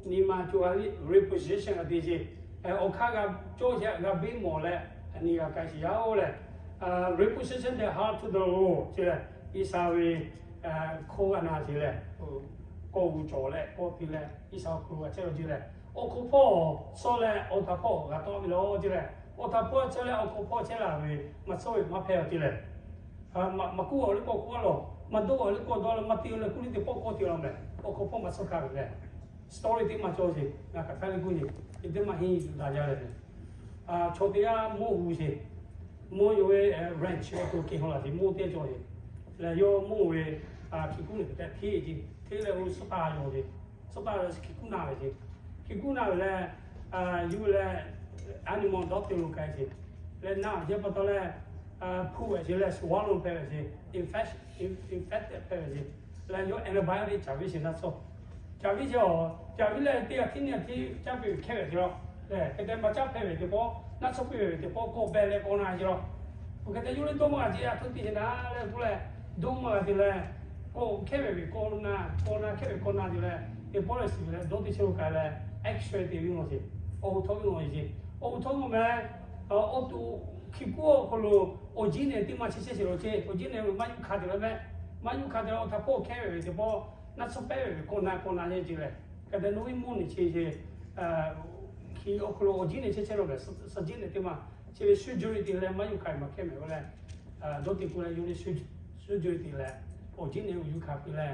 nyi ma co ha liꞈ reposition a te ce, awˬ hk'aˇ g'a cawˇ sheˍ g'a beˇ mawˬ leh, a nyi g'a k'ai sheˍ yaˇ-oˬ lehˬ, reposition the heart to the Lord ce lehˬ, G'uiˬsha ve hkawˇ g'a na ce lehˬ, kawˆ g'uˇ cawˬ leh kawˆ te leh G'uiˬsha awˬ hk'aw lo g'a chehˇ la ce lehˬ, awˬ hk'aw hpawˇ suh leh awˬ htaꞈ hpawˇ g'a tawˆ ve law ce lehˬ, awˬ htaꞈ hpawˇ chehˇ leh awˬ hk'aw hpawˇ chehˇ la ve maˇ suh ve maˇ hpehˇ la ce lehˬ, maꞈ k'oˆ awˬ liˇ k'awꞈ k'oˆ laˇ, maˇ dawˇ awˬ liˇ k'awꞈ dawˇ laˇ, maˇ te awˬ leh kuˇ liˇ teˇ pawˆ k'awꞈ te laˇ mehˍ, awˬ hk'aw hpawˇ maˇ suh hkanˍ ve lehˬ, story teˇ maˇ cawˇ ce, ngaˬ hk'aˬ htaˇ le k'oˆ nyi, teˇ maˇ henˇ yuˬ daꞈ jaˇ leh, chaw teˇ g'aˇ mawˇ hu ce, mawˇ yawˇ ve ranch awˬ to kehˬ haw laˬ ce, mawˇ teˇ cawˬ ce, lehˬ yawˇ mawˇ ve hkiˬ kuˉ nehˬ hpehꞈ hteˇ ce, hteˇ leh oˇ suhˉ taˇ yaw ce, suhˉ taˇ yaw hkiˬ kuˉ naˇ ve ce, hkiˬ kuˉ naˇ ve leh, yuˬ leh animal doctor lo k'ai ce, leh naˇ ve ce pa taw leh, hpu ve ce leh swallow hpehꞈ ve ce, infection, infected hpehꞈ ve ce, leh yawˇ antibiotic caˍ ve ce naˇ tcuh, caˍ ve ce a, caˍ ve leh teˇ g'aˇ hteˇ nyiˇ g'aˇ hteˇ caˇ piˇ ve hkehˇ ve ce law, lehˬ hk'e te maˇ caˇ hpehꞈ ve teˇ pawˆ naˆ tsuhˇ piˇ ve teˇ pawˆ kawˆ beh leh kawˆ na ce law, hk'e te yawˇ le dawˇ maˇ g'a ce, a htoꞈ te ce naˇ leh k'oˆ leh, dawˇ maˇ g'a ce leh, kawˆ hkehˇ ve ve kawˆ na, kawˆ na hkehˇ ve kawˆ na ce leh, teˇ pawˆ leh shiˍ ve leh dawˇ teˇ chehˇ lo k'ai leh X-ray te ve naw ce, awˬ hu htawˇ ve naw ce, awˬ hu htawˇ ve naw meh, awˬ to hkiˬ kuˉ awˬ hk'aw lo awˬ jiˉ nehˬ teˇ maˇ chehˇ chehˇ ce law ce, awˬ jiˉ nehˬ ve maˇ yuˇ hkanˍ te laˇ meh, maˇ yuˇ hkanˍ te leh awˬ htaꞈ hpawˇ hkehˇ ve ve teˇ pawˆ naˆ tsuhˇ pehˇ ve ve kawˆ na kawˆ na ce ce lehˬ, hk'e te nawˬ ve mawˇ nehˬ ce ce, hkiˬ awˬ hk'aw lo awˬ jiˉ nehˬ chehˇ chehˇ law meh, suh jiˉ nehˬ teˇ maˇ ce ve surgery te leh maˇ yuˇ hkanˍ ve maˇ hkehˇ meh ve leh, dawˇ te k'oˆ leh yawˇ le surgery te leh, awˬ jiˉ nehˬ yuˇ hkanˍ piˇ leh,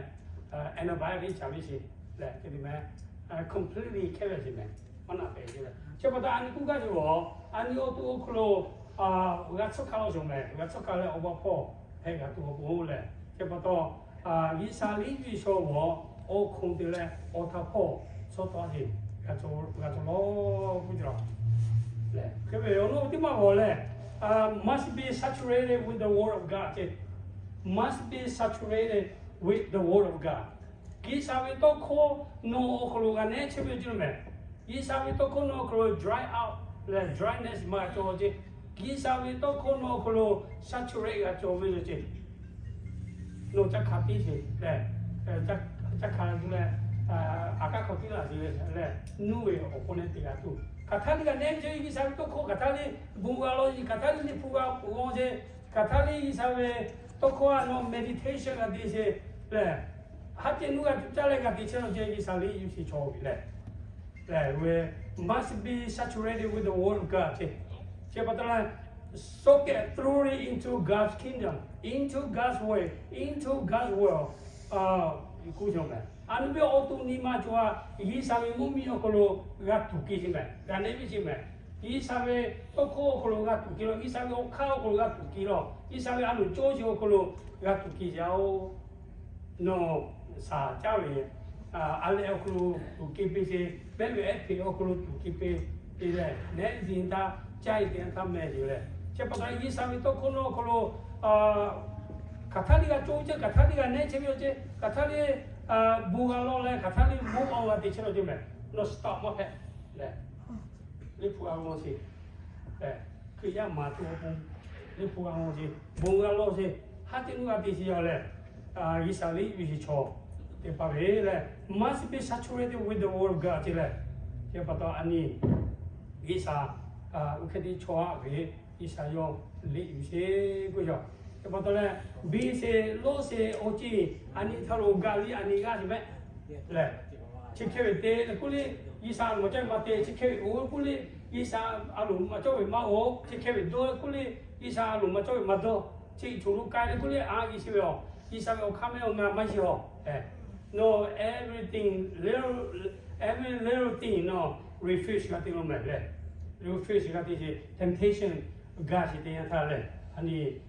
antibiotic caˍ ve ce lehˬ hk'e te meh, completely hkehˇ ve ce meh, maˇ naˆ pehˍ ce leh, chi pa taw a nyi k'oˆ gaˇ ce lawˬ, a nyi awˬ to awˬ hk'aw lo g'a tsuhˇ hkanˍ law shawˍ meh, g'a tsuhˇ hkanˍ leh awˬ baˇ hpawˇ hpehꞈ g'a tuˬ awˬ pon lehˬ, chi pa taw G'uiˬsha liꞈ ve shaw g'awˬ awˬ hk'oˆ te leh awˬ htaꞈ hpawˇ chaw taw ce, g'a cawˬ law k'oˆ ce lawˬ. Lehˬ hk'e ve awˬ lawn teˇ maˇ g'awˬ lehˬ, must be saturated with the word of God ce, must be saturated with the word of God. G'uiˬsha ve tawˇ hkawˇ nawˬ awˬ hk'aw lo g'a nehˉ chehˇ ve ce meh. G'uiˬsha ve tawˇ hkawˇ nawˬ awˬ hk'aw lo dry out leh dryness maˇ g'a cawˬ ce. G'uiˬsha ve tawˇ hkawˇ nawˬ awˬ hk'aw lo saturate g'a cawˬ ve yoˬ ce. Nawˬ ca hkanˍ piˇ ce lehˬ, ca hkanˍ leh, a kaˉ hk'aw tiˉ laˬ ce lehˬ, nuˇ ve awˬ hk'aw nehˉ te g'a tuˬ hk'aˬ htaˇ liˇ g'a nehˉ ve ce. G'uiˬsha ve tawˇ hkawˇ hk'aˬ htaˇ liˇ bon g'a law, hk'aˬ htaˇ liˇ liˇ hpu g'a g'aw ce, hk'aˬ htaˇ liˇ G'uiˬsha ve tawˇ hkawˇ a nawˬ meditation g'a te ce lehˬ, haˉ ceh nuˇ g'a cuˇ caˇ leh g'a te chehˇ law ce. G'uiˬsha liꞈ yuˬ shiˍ chaw ve lehˬ, lehˬ ve must be saturated with the word of God ce. Chi pa taw leh, soak it thoroughly into God's kingdom, into God's way, into God's world. K'oˆ cawˬ meh, a nu ve awˬ to nyi ma cawˬ a, G'uiˬsha ve mvuhˇmiˬ awˬ hk'aw lo g'a tuˬ ke ce meh, g'a nehˉ ve ce meh. G'uiˬsha ve tawˇ hkawˇ awˬ hk'aw lo g'a tuˬ ke law, G'uiˬsha ve awˬ hk'aˇ awˬ hk'aw lo g'a tuˬ ke law, G'uiˬsha ve a loˍ cawˇ ce awˬ hk'aw lo g'a tuˬ ke yaˇ-oˬ. Nawˬ shaˍ caˇ ve, a leh awˬ hk'aw lo tuˬ ke piˇ ce, mehˆ ve ehˉ hpeꞈ awˬ hk'aw lo tuˬ ke piˇ te leh, nehˉ ve teˇ yanˇ htaˇ, caˇ ve teˇ yanˇ htaˇ meh ce lehˬ, chi pa taw G'uiˬsha ve tawˇ hkawˇ nawˬ awˬ hk'aw lo hk'aˬ htaˇ liˇ g'a cawˬ ce, hk'aˬ htaˇ liˇ g'a nehˉ chehˇ ve yoˬ ce, hk'aˬ htaˇ liˇ bon g'a law leh hk'aˬ htaˇ liˇ mvuhˇ awˬ g'a te chehˇ law ce meh. Nawˬ stop maˇ hpehꞈ lehˬ, liˇ hpu g'a g'aw ce. Hkriꞈ yaˇ maˍ tuˬ awˬ pon liˇ hpu g'a g'aw ce, bon g'a law ce, haˉ ceh nuˇ g'a te ce yaˇ lehˬ, G'uiˬsha liꞈ yuˬ shiˍ chaw teˇ hpaˍ ve lehˬ, must be saturated with the word of God ce lehˬ, chi pa taw a nyi G'uiˬsha oˇ hk'e te chaw aꞈ ve G'uiˬsha yawˇ liꞈ yuˬ sheˍ k'oˆ yaˬ. Chi pa taw leh, biˇ sheˍ lawˇ sheˍ awˬ ceˬ a nyi htaˇ lo gaˬ liˇ a nyi g'aˇ ce mehˆ lehˬ, chi hk'e ve te leh k'oˆ liˇ G'uiˬsha a loˍ maˇ cawˇ ve maˇ te, chi hk'e ve oˬ k'oˆ liˇ G'uiˬsha a loˍ maˇ cawˇ ve maˇ oˬ, chi hk'e ve dawˇ k'oˆ liˇ G'uiˬsha a loˍ maˇ cawˇ ve maˇ dawˇ, chi htoꞈ lo k'ai leh k'oˆ liˇ a g'uiˬ chi ve a, G'uiˬsha ve awˬ hk'aˇ mehˆ awˬ na maˇ yeˬ a. Nawˬ everything, every little thing nawˬ refuse g'a te law meh lehˬ, refuse g'a te ce, temptation gaˬ sheˍ teˇ yanˇ htaˇ lehˬ, a nyi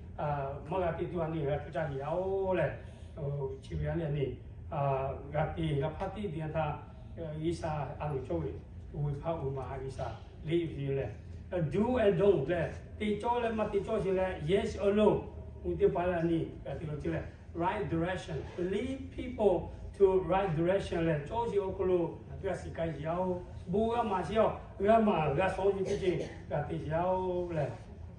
maˇ g'a te tuˬ a nyi g'a tuˬ caˇ sheˍ yaˇ-oˬ lehˬ, chi ve a nyi a nyi g'a te g'a hpaˇ tiˉ teˇ yanˇ htaˇ, G'uiˬsha a loˍ cawˇ ve, oˇ ve hpaˇ oˇ ve ma G'uiˬsha liꞈ yuˬ sheˍ lehˬ, do and don't lehˬ, te cawˇ leh maˇ te cawˇ sheˍ leh, yes or no, oˇ teˇ hpaˍ lehˬ a nyi g'a te law ce lehˬ, right direction, lead people to right direction lehˬ, cawˇ sheˍ awˬ hk'aw lo g'a shiˍ k'ai sheˍ yaˇ-oˬ. Bon g'a maˍ sheˍ yaˇ-oˬ. g'a maˍ g'a shawˉ nyi teˇ ceuˬ g'a te sheˍ yaˇ-oˬ lehˬ,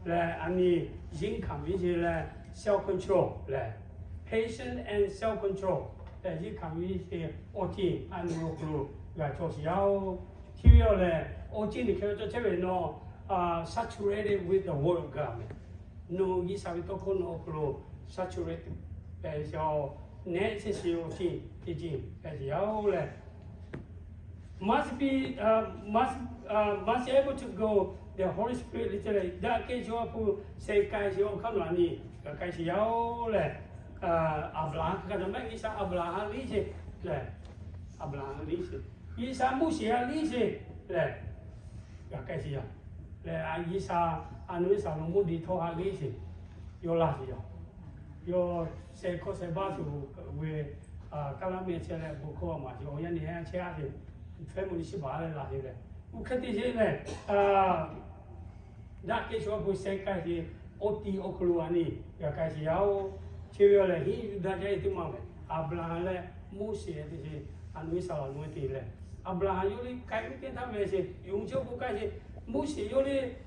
lehˬ a nyi yinˉ hkanˍ viˉ ce leh self control lehˬ, patience and self control lehˬ, yinˉ hkanˍ viˉ ce awˬ ceuˬ a nyi awˬ hk'aw lo g'a cawˬ sheˍ yaˇ-oˬ. Chi ve awˬ lehˬ, awˬ ceuˬ nyi hk'e cawˬ chehˇ ve nawˬ saturated with the word of God meh. Nawˬ G'uiˬsha ve tawˇ hkawˇ nawˬ awˬ hk'aw lo saturate hpehꞈ sheˍ-oˬ, nehˆ shehˍ sheˍ awˬ ceuˬ teˇ ceuˬ hpehꞈ sheˍ yaˇ-oˬ lehˬ, must be, uh, must, uh, must able to go the Holy Spirit leh daꞈ kehˬ chaw a hpu sheh k'ai sheˍ awˬ hk'aˇ nawˬ a nyi g'a k'ai sheˍ yaˇ-oˬ lehˬ, Aˍbraˍhanˍ hk'e kaꞈ nawˬ mehˆ G'uiˬsha Aˍbraˍhanˍ liˇ sheˍ lehˬ, Aˍbraˍhanˍ liˇ sheˍ, G'uiˬsha Moˉseˍ a liˇ sheˍ lehˬ, g'a k'ai sheˍ yaˇ lehˬ, a G'uiˬsha a nawˬ G'uiˬsha lo mvuhˇ de htawˇ ha liˇ sheˍ, yawˇ laˇ sheˍ yaˇ. Yawˇ sheh hkawˇ sheh baˆ tuˬ ve kaˇ laˇ meh chehˇ leh bon hkawˇ maˍ sheˍ, awˬ yanˇ nehˬ chehˇ a sheˍ, family shiˉ baˬ leh laˬ sheˍ lehˬ, oˇ hk'e te sheˍ lehˬ, daꞈ kehˬ chaw a hpu sheh k'ai sheˍ, awˬ ti awˬ hk'aw lo a nyi g'a k'ai sheˍ yaˇ-oˬ. Chi ve awˬ lehˬ, hiˉ Yuˇdaꞈ jaˇ e teˇ maˬ meh, Aˍbraˍhanˍ leh Moˉseˍ te sheˍ, a nawˬ G'uiˬsha laˬ nawˬ te lehˬ, Aˍbraˍhanˍ yawˇ liˇ k'ai ve teˇ htaˇ ve sheˍ, yonˍ chehˇ k'o k'ai sheˍ, Moˉseˍ yawˇ liˇ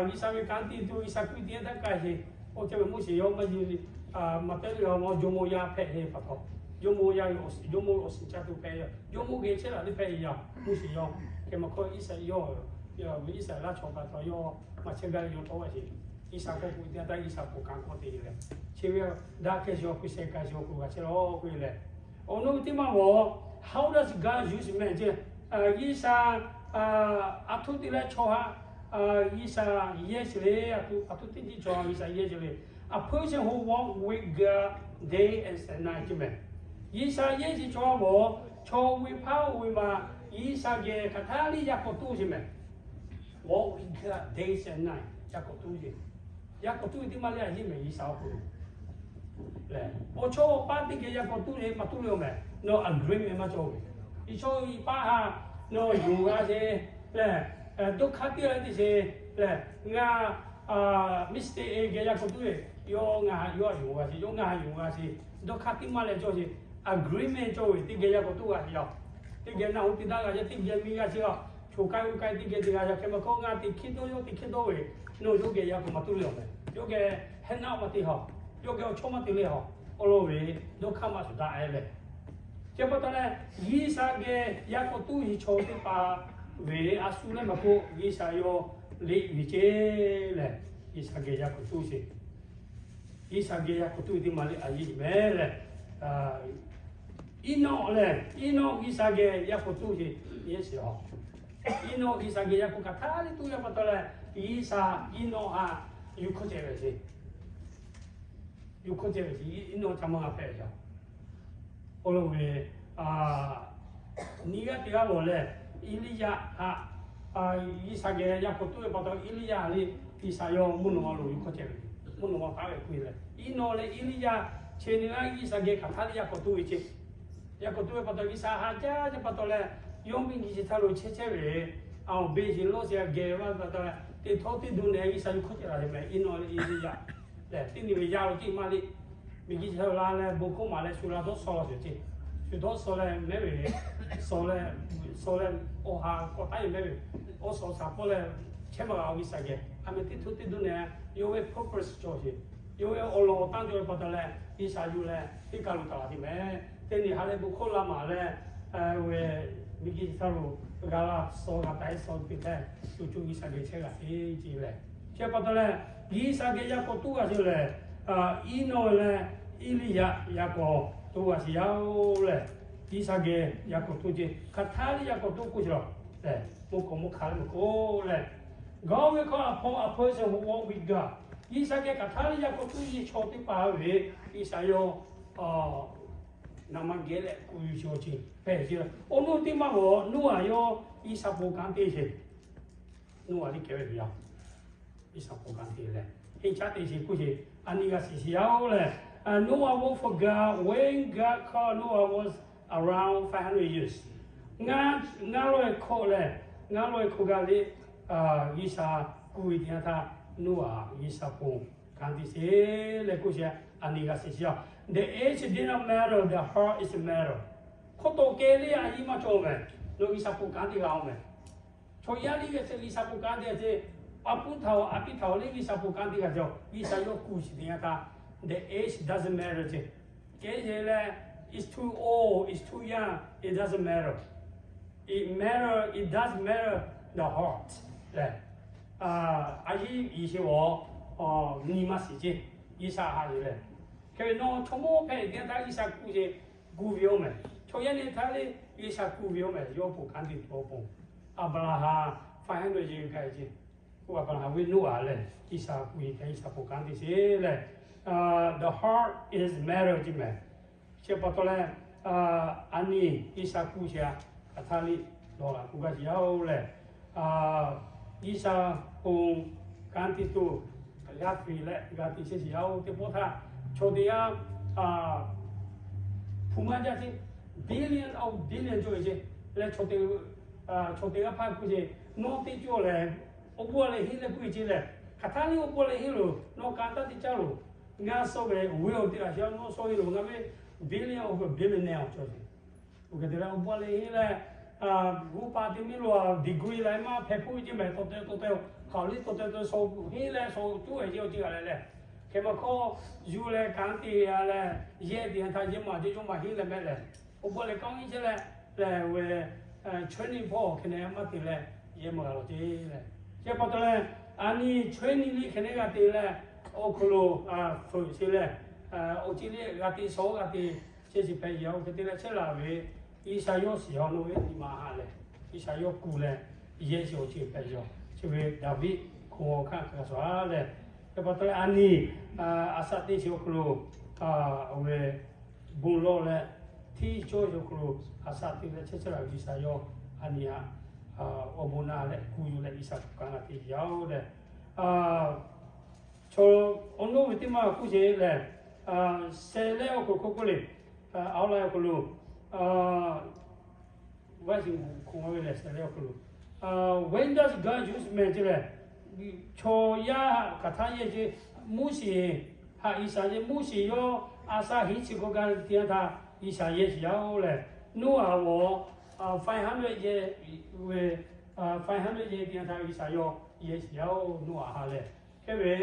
G'uiˬsha ve kanˉ te tuˬ G'uiˬsha kuˇ te htaˇ k'ai sheˍ. Oˇ ceh ve Moˉseˍ yawˇ maˇ ji, maꞈ tehˉ ve awˬ jawˇmawˇ yaˇ hpehꞈ ve pa taw, jawˇmawˇ yaˇ ve awˬ, jawˇmawˇ awˬ shiˍ ca tuˬ hpehꞈ ve, jawˇmawˇ geh chehˇ laˬ teˇ hpehꞈ ve yaˇ Moˉseˍ yawˇ. Hk'e maˬ hkawˇ Iˉsaˍ yawˇ, Iˉsaˍreˍlaˆ chaw pa taw yawˇ maˇ chehˇ gaˇ ve yawˇ tawˇ a sheˍ. G'uiˬsha k'oˆ k'o te htaˇ G'uiˬsha k'oˆ kanˉ k'oˆ te leh, chi ve daꞈ kehˬ chaw a hpu sheh k'ai chaw a hpu g'a chehˇ law k'oˆ ve lehˬ, awˬ naw teˇ maˬ g'awˬ, how does God use man ce, G'uiˬsha a htoꞈ te leh chaw ha, G'uiˬsha yehˇ sheˍ le, a htoꞈ teˇ ceuˬ chaw G'uiˬsha yehˇ sheˍ le. A person who walk with God day and night ce meh. G'uiˬsha yehˇ sheˍ chaw g'awˬ, chaw ve hpaˇ oˇ ve maˬ G'uiˬsha geh hk'aˬ htaˇ liˇ yaˇ k'awꞈ tuˉ sheˍ meh. Walk with God day and night, yaˇ k'awꞈ tuˉ sheˍ. Yaˇ k'awꞈ tuˉ ve teˇ maˇ le a yeˇ meh G'uiˬsha awˬ hk'aw lo lehˬ, awˬ chawˇ awˬ paˇ teˇ geh yaˇ k'awꞈ tuˉ le maˇ tuˉ le meh. Nawˬ agreement maˇ cawˬ ve, i chaw i paˇ ha, nawˬ yonˍ g'a sheˍ lehˬ, dawˇ hk'aˇ teˇ g'aˇ teˇ sheˍ lehˬ, ngaˬ mistake geh yaˇ k'awꞈ tuˉ ve, yawˇ ngaˬ ha yawˇ yonˍ g'a sheˍ, yawˇ ngaˬ ha yonˍ g'a sheˍ, dawˇ hk'aˇ teˇ maˇ leh cawˇ sheˍ. Agreement cawˬ ve teˇ geh yaˇ k'awꞈ tuˉ g'a sheˍ yaˇ. Teˇ geh naˆ hoꞈ te daꞈ g'a yaˇ teˇ geh miˇ g'a sheˍ a, choˬ k'ai oˇ k'ai teˇ geh te g'a yaˇ. Hk'e maˬ hkawˇ ngaˬ teꞈ hkiˇ dawˇ yawˇ teꞈ hkiˇ dawˇ ve, nawˬ yawˇ geh yaˇ k'awꞈ maˇ tuˉ le awˬ meh. Yawˇ geh heh naˆ maˇ te haw, yawˇ geh awˬ chawˇ maˇ te le haw, awˬ lawn ve dawˇ hk'aˇ maˇ shuˍ daꞈ e leh, chi pa taw leh, G'uiˬsha geh yaˇ k'awꞈ tuˉ ve chaw teˇ hpaˍ ve a shu leh maˬ hk'oˆ G'uiˬsha yawˇ liꞈ ve ce lehˬ, G'uiˬsha geh yaˇ k'awꞈ tuˉ sheˍ. G'uiˬsha geh yaˇ k'awꞈ tuˉ ve teˇ maˬ le a yeˇ meh lehˬ, Eˇnawˆ lehˬ, Eˇnawˆ G'uiˬsha geh yaˇ k'awꞈ tuˉ sheˍ, yehˇ sheˍ a. Eˇnawˆ G'uiˬsha geh yaˇ k'awꞈ hk'aˬ htaˇ liˇ tuˉ yaˇ pa taw leh, G'uiˬsha Eˇnawˆ ha yuˬ hkawˇ ceh ve sheˍ. Yuˬ hkawˇ ceh ve sheˍ, Eˇnawˆ ca maˇ g'a hpehꞈ ve yaˇ. Awˬ lawn ve, nyi g'aˇ teˇ g'aˇ lawˬ lehˬ, Eˇliˇyaꞈ ha, G'uiˬsha geh yaˇ k'awꞈ tuˉ ve pa taw Eˇliˇyaꞈ ha le, G'uiˬsha yawˇ mvuhˇ naw ma lo yuˬ hkawˇ ceh ve, mvuhˇ naw ma taˉ ve k'oˆ e leh, Eˇnawˆ leh Eˇliˇyaꞈ chi nyi g'aˇ G'uiˬsha geh hk'aˬ htaˇ liˇ yaˇ k'awꞈ tuˉ ve ce. Yaˇ k'awꞈ tuˉ ve pa taw G'uiˬsha ha jaˇ jaˇ pa taw leh, yawˇ miˬguiˬ chi htaˇ lo chehˇ chehˇ ve, awˬ beˬ sheˍ lawˇ sheˍ geh ve pa taw leh, teˇ htawˇ teˇ duˬ nehˬ G'uiˬsha yuˬ hkawˇ ceh la sheˍ meh. Eˇnawˆ leh Eˇliˇyaꞈ lehˬ, teˇ nyi ve yaˇ lo teˇ maˇ le. Miˬguiˬ chi htaˇ lo la leh bon hkawˇ maˍ leh shu la dawˇ shaw law sheˍ ce. Shu dawˇ shaw leh mehˉ ve, shaw leh, shaw leh awˬ ha k'awꞈ taˉ ve mehˉ ve, awˬ shaw shaˍ pawˆ leh chehˇ maˇ g'a G'uiˬsha geh. A meh teˇ htawˇ teˇ duˬ nehˬ yawˇ ve purpose cawˬ sheˍ. Yawˇ ve awˬ lawn awˬ tanˇ cawˬ ve pa taw leh, G'uiˬsha yuˬ leh teˇ kaˬ lo taˍ la te meh. Teˇ nyi ha leh bon hkawˇ la maˍ leh, ve miˬguiˬ chi htaˇ lo g'a la shaw g'a taiˉ shaw te htaˇ, co co G'uiˬsha geh chehˇ g'a te ce lehˬ. Chi pa taw leh, G'uiˬsha geh yaˇ k'awꞈ tuˉ g'a sheˍ lehˬ, Eˇnawˆ leh Eˇliˇyaꞈ yaˇ k'awꞈ tuˉ g'a sheˍ yaˇ-oˬ lehˬ, G'uiˬsha geh yaˇ k'awꞈ tuˉ ce. Hk'aˬ htaˇ liˇ yaˇ k'awꞈ tuˉ k'oˆ sheˍ lawˬ lehˬ, mvuhˇ hkawˇ mvuhˇ hk'a leh mvuhˇ k'oˆ lehˬ, g'awˇ ve hkawˇ a hpawˇ a hpeuˇ sheˍ hoꞈ g'awˇ ve gaˬ, G'uiˬsha geh hk'aˬ htaˇ liˇ yaˇ k'awꞈ tuˉ ve chaw teˇ hpaˍ ve G'uiˬsha yawˇ naˍ ma geh leh kuˬ yuˬ sheˍ awˬ ceuˬ hpehꞈ ce. Awˬ naw teˇ maˇ g'awˬ Noˉaꞈ yawˇ G'uiˬsha bon kanˉ te sheˍ. Noˉaꞈ liˇ kehˬ ve yaˇ G'uiˬsha bon kanˉ te leh, heˆ caˉ te sheˍ k'oˆ sheˍ. A nyi g'a shiˍ shiˍ yaˇ-oˬ lehˬ, Noah walked for God when God called Noah was around five hundred years. Ngaˇ lawˇ e hkawꞈ lehˬ, ngaˇ lawˇ e hkawꞈ gaˇ le, G'uiˬsha kuˬ ve teˇ yanˇ htaˇ, Noˉaꞈ G'uiˬsha bon kanˉ te sheˍ leh k'oˆ sheˍ. A nyi g'a shiˍ shiˍ yaˇ, the age did not matter, the heart is matter. Hkawˇ tawˍ kehˬ le a yiˇ maˇ cawˬ meh. Nawˬ G'uiˬsha bon kanˉ te g'a-oˬ meh. Chaw yaˇ liˇ ve chi G'uiˬsha ponˬ kanˉ te ce. A puˉ htaꞈ-oˬ, a piˇ htaꞈ-oˬ, liˇ G'uiˬsha ponˬ kanˉ te g'a ce. G'uiˬsha yawˇ kuˬ shiˍ teˇ yanˇ htaˇ, the age doesn't matter ce. Kehˉ ce leh, it's too old, it's too young, it doesn't matter. It matter, it does matter the heart leh, a yiˉ yi sheˍ-oˬ, nyi maˇ shiˍ ce. G'uiˬsha haꞈ ve leh, hk'e ve nawˬ chaw mawˇ hpehꞈ teˇ yanˇ htaˇ G'uiˬsha kuˬ ce, kuˬ ve-oˬ mehˬ. Chaw yaˇ nyi htaˇ le G'uiˬsha kuˬ ve-oˬ mehˬ. Yawˇ ponˬ kanˉ te tuˬ awˬ pon, Aˍbraˍhanˍ five hundred years gaˬ ce. K'o Aˍbraˍhanˍ ve Noˉaꞈ lehˬ G'uiˬsha kuˬ ve htaꞈ G'uiˬsha ponˬ kanˉ te sheˍ leh, the heart is matter ce mehˬ. Chi pa taw leh, a nyi G'uiˬsha kuˬ sheˍ-a, hk'aˬ htaˇ liˇ lawˬ laꞈ k'oˆ gaˇ ce yaˇ-oˬ leh, G'uiˬsha ponˬ kanˉ te tuˬ g'a fiˍ leh g'a te chehˇ sheˍ yaˇ-oˬ. Teˇ pawˆ htaˇ chaw teˇ g'aˇ hpu maˇ jaˇ ce, billion of billion cawˬ ve ce leh, chaw teˇ g'aˇ hpaˇ k'oˆ ce, nawˬ teˇ cawˬ lehˬ awˬ bon leh henˇ leh k'oˆ ve ce leh, hk'aˬ htaˇ liˇ awˬ bon leh henˇ loˬ, nawˬ ka taˇ te caˇ loˬ. Ngaˬ suh ve wehˬ awˬ teˇ g'aˇ sheˍ nawˬ suh ve loˬ, ngaˬ ve billion of billionaire cawˬ ce. Oˇ hk'e te leh awˬ bon leh henˇ leh, g'uˇ pa teˇ miˇ lo degree leh maˇ hpehꞈ hpuˇ ve ce mehˬ. Tawˇ te tawˇ te, hk'aˬ liˇ tawˇ te tawˇ suh henˇ leh suh cuˉ ve ce awˬ ceuˬ g'a leh leh, hk'e maˇ hkawˇ yuˬ leh kanˉ te g'a leh, yehˇ teˇ yanˇ htaˇ yehˇ maˬ ce yawˇ maˇ henˇ leh mehˆ leh, awˬ bon leh kanˉ henˇ chehˇ leh, leh ve training hpawˇ hk'e neh maˇ te leh yehˇ maˬ g'a lawˬ ce leh. Chi pa taw leh, a nyi training liˇ hk'e neh g'a te leh, awˬ hk'aw lo fuiˍ sheˍ leh, awˬ ceuˬ liˇ g'a te suh g'a te chehˇ sheˍ hpehꞈ yaˇ-oˬ. Hk'e te leh chehˇ laˬ ve G'uiˬsha yawˇ shiˍ-a nawˬ ve nyi ma haꞈ leh, G'uiˬsha yawˇ kuˬ leh yehˇ sheˍ awˬ ceuˬ hpehꞈ yaˇ. Chi ve Daˍviˆ hk'oˆ hk'aˇ hk'a shuˍ-a leh, chi pa taw leh a nyi a shaꞈ teˇ sheˍ awˬ hk'aw lo, awˬ ve bon lawˬ leh, hteˇ cawˇ sheˍ awˬ hk'aw lo a shaꞈ te leh chehˇ chehˇ laˬ ve G'uiˬsha yawˇ a nyi haꞈ awˬ bon na leh kuˬ yuˬ leh G'uiˬsha kuˬ kaꞈ g'a te yaˇ-oˬ leh, chaw awˬ naw ve teˇ maˇ k'oˆ sheˍ leh, sheh leh awˬ hk'aw lo k'oˆ k'oˆ le, awˬ laˇ awˬ hk'aw lo, vaˇ shiˍ k'oˆ ve lehˬ sheh leh awˬ hk'aw lo, when does God use man ce leh, chaw yaˇ htaꞈ hk'aˬ htaˇ yehˇ ce. Moˉseˍ haꞈ G'uiˬsha yehˇ. Moˉseˍ yawˇ a shaꞈ henˇ chi hk'aw gaˬ teˇ yanˇ htaˇ G'uiˬsha yehˇ sheˍ yaˇ-oˬ leh, Noˉaꞈ g'awˬ five hundred years ve, five hundred years teˇ yanˇ htaˇ G'uiˬsha yawˇ yehˇ sheˍ yaˇ-oˬ, Noˉaꞈ ha leh. Hk'e ve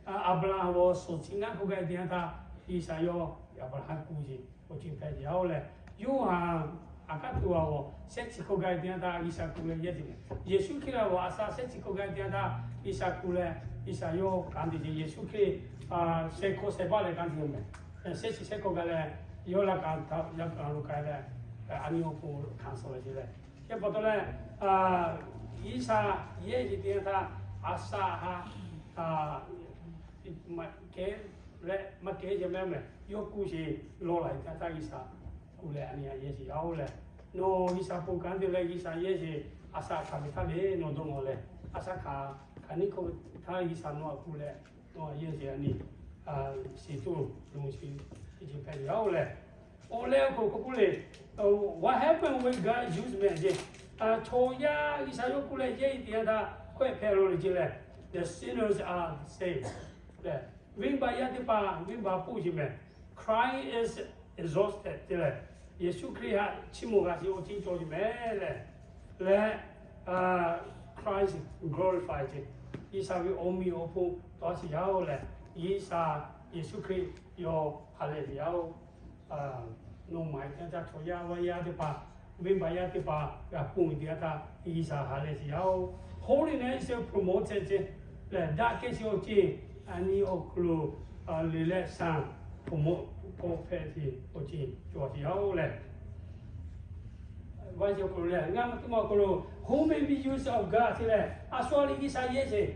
Aˍbraˍhanˍ g'awˬ suhˍ chi ngaˇ hk'aw gaˬ teˇ yanˇ htaˇ G'uiˬsha yawˇ Aˍbraˍhanˍ kuˬ ce, awˬ ceuˬ hpehꞈ yaˇ-oˬ leh, Yoˇhanˬ aꞈ kaˉ tuˬ a g'awˬ shehˆ chi hk'aw gaˬ teˇ yanˇ htaˇ G'uiˬsha kuˬ leh yehˇ ce. Yeˍsuˆ Hkriꞈ a g'awˬ a shaꞈ shehˆ chi hk'aw gaˬ teˇ yanˇ htaˇ G'uiˬsha kuˬ leh G'uiˬsha yawˇ kanˉ te ce. Yeˍsuˆ Hkriꞈ sheh hkawˇ sheh baˆ leh kanˉ te mehˬ. Shehˆ chi shehˆ hk'aw gaˬ leh yawˇ laˇ kaꞈ yaˇ kaꞈ lo k'ai leh, a nyi awˬ pon hkanˍ suh ve ce leh. Chi pa taw leh, G'uiˬsha yehˇ ce teˇ yanˇ htaˇ a shaꞈ ha kehˉ leh maˇ kehˉ ce mehˍ mehˍ yawˇ kuˬ sheˍ lawˬ laˬ ve teˇ yanˇ htaˇ G'uiˬsha kuˬ leh a nyi a yehˇ sheˍ yaˇ-oˬ leh, nawˬ G'uiˬsha ponˬ kanˉ te leh G'uiˬsha yehˇ sheˍ. A shaꞈ hkanˍ ve htaˇ le nawˬ dawˇ nawˬ leh, a shaꞈ hkanˍ hkanˍ nyi hk'aw ve htaˇ G'uiˬsha nawˬ a kuˬ leh nawˬ a yehˇ sheˍ a nyi shiˍ tuˬ loˍ sheˍ, teˇ ceuˬ hpehꞈ yaˇ-oˬ leh. Awˬ leh awˬ hk'aw lo k'oˆ k'oˆ le, what happened when God use man ce. Chaw yaˇ G'uiˬsha yawˇ kuˬ leh yehˇ teˇ yanˇ htaˇ hkawehˇ hpehꞈ la le ce leh, the sinners are saved. Venˇbaˆ yaˇ teˇ hpaˍ venˇbaˆ poˆ ce mehˍ. Christ is exalted ce leh, Yeˍsuˆ Hkriꞈ haꞈ chiˇ mvuh g'a sheˍ awˬ ceuˬ cawˬ ce mehˍ leh, leh Christ glorify ce. G'uiˬsha ve awˬ meꞈ awˬ hponˇ tawˇ sheˍ yaˇ-oˬ leh, G'uiˬsha Yeˍsuˆ Hkriꞈ yawˇ ha lehˬ sheˍ yaˇ-oˬ. Nawˬ maˍ e teˇ yanˇ htaˇ chaw yaˇ vaˇ yaˇ teˇ hpaˍ, venˇbaˆ yaˇ teˇ hpaˍ g'a ponˬ ve teˇ yanˇ htaˇ G'uiˬsha ha lehˬ sheˍ yaˇ-oˬ. Holiness is promoted ce leh, daꞈ kehˬ sheˍ awˬ ceuˬ a nyi awˬ hk'aw lo le leh shaˍ promote k'awꞈ hpehꞈ sheˍ awˬ ceuˬ cawˬ sheˍ yaˇ-oˬ leh, vaˇ sheˍ awˬ hk'aw lo leh ngaˇ ma teˇ ma awˬ hk'aw lo, who may be used of God ce leh, a shu a le G'uiˬsha yehˇ sheˍ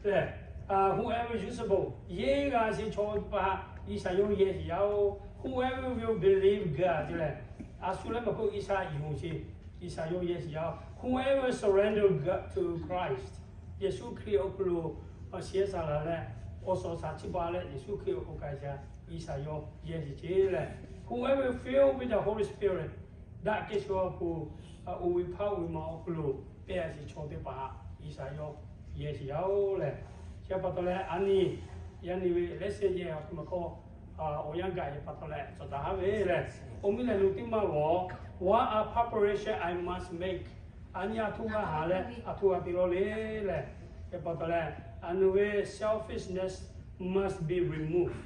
leh, whoever usable yehˇ g'a sheˍ chaw teˇ hpaˍ G'uiˬsha yawˇ yehˇ sheˍ yaˇ-oˬ. Whoever will believe God ce leh, a shu leh maˇ k'oˆ G'uiˬsha yonˍ sheˍ, G'uiˬsha yawˇ yehˇ sheˍ yaˇ-oˬ. Whoever surrender God to Christ, Yeˍsuˆ Hkriꞈ awˬ hk'aw lo awˬ shiˍ ehˉ saˍ laˬ leh, awˬ suhˍ shaˍ chiˇ baˬ leh Yeˍsuˆ Hkriꞈ awˬ hk'aw k'ai shaˍ, G'uiˬsha yawˇ yehˇ sheˍ ce leh, whoever filled with the Holy Spirit, daꞈ kehˬ sheˍ awˬ pon, oˇ ve hpaˇ oˇ ve ma awˬ hk'aw lo pehˇ a sheˍ chaw teˇ hpaˍ G'uiˬsha yawˇ yehˇ sheˍ yaˇ-oˬ leh, chi pa taw leh a nyi, yaˇ nyi ve lehˬ shehˆ yehˇ awˬ hk'aw lo k'o, awˬ yanˇ gaˬ e pa taw leh cawˬ taˍ haˉ ve leh, awˬ miˇ lehˬ lo teˇ maˇ g'awˬ, what a preparation I must make A nyi a htoˇ g'a haˍ leh a htoˇ g'a te law le lehˬ, hk'e pa taw leh, a nu ve selfishness must be removed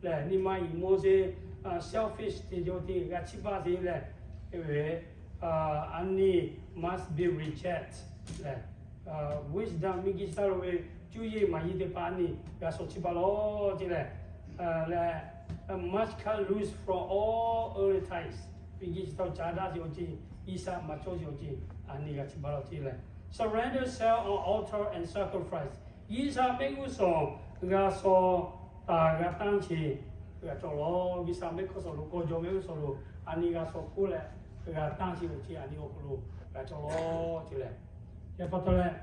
lehˬ, nyi ma iˍ maw ze selfish te jaw te g'a chiˇ baˆ te lehˬ, a nyi must be reject lehˬ, wisdom miˬguiˬ chi htaˇ lo ve cuˇ yiˍ maˍ yiˍ teˇ hpaˍ a nyi g'a shawˍ chiˇ baˆ law ce lehˬ, lehˬ, must cut loose from all earthly ties, miˬguiˬ chi htaˇ ca daꞈ ce awˬ ce, G'uiˬsha maˍ cawˇ ce awˬ ce, a nyi g'a chiˇ baˆ law ce lehˬ, surrender self on altar and sacrifice, G'uiˬsha mehˆ g'uˇ suhˍ g'a shaw taˍ g'a tanˇ ce g'a cawˬ law. G'uiˬsha mehˆ hk'aw suhˍ lo, k'aw jaw mehˆ g'uˇ suhˍ lo a nyi g'a shaw hk'oˆ leh g'a tanˇ ce awˬ ce a nyi awˬ hk'aw lo g'a cawˬ law ce lehˬ, hk'e pa taw leh,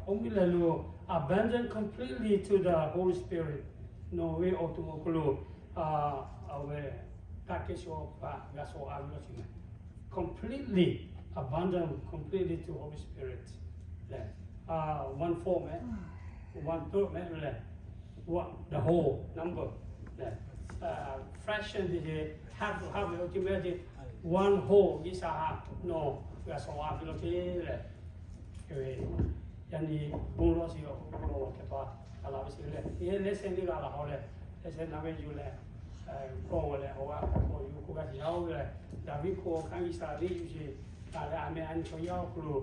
oˇ miˇ lehˬ lo, abandon completely to the Holy Spirit, nawˬ ve awˬ to awˬ hk'aw lo a ve taˇ kehˉ shaw hpaˇ g'a shaw a ve law ce lehˬ, completely abandon completely to Holy Spirit lehˬ, one fourth mehˍ, one third mehˍ lehˬ, the whole number lehˬ, fraction te ce, half, half ve awˬ ce mehˍ ce, one whole G'uiˬsha htaꞈ nawˬ g'a shaw a ve law ce lehˬ, yaꞈ nyi bon lawˬ chi awˬ hk'aw lo hk'e pa taw a laˬ ve sheˍ lehˬ, lehˬ sehˉ teˇ g'aˇ laˬ haw leh, lehˬ sehˉ na ve yuˬ leh, kawˇ leh awˬ g'aˇ k'awꞈ yuˬ k'oˆ g'a shiˍ yaˇ oˬ lehˬ, Daˍviˆ hk'oˆ hkanˇ G'uiˬsha liꞈ yuˬ sheˍ, a leh a meh a nyi chaw yaˇ awˬ hk'aw lo,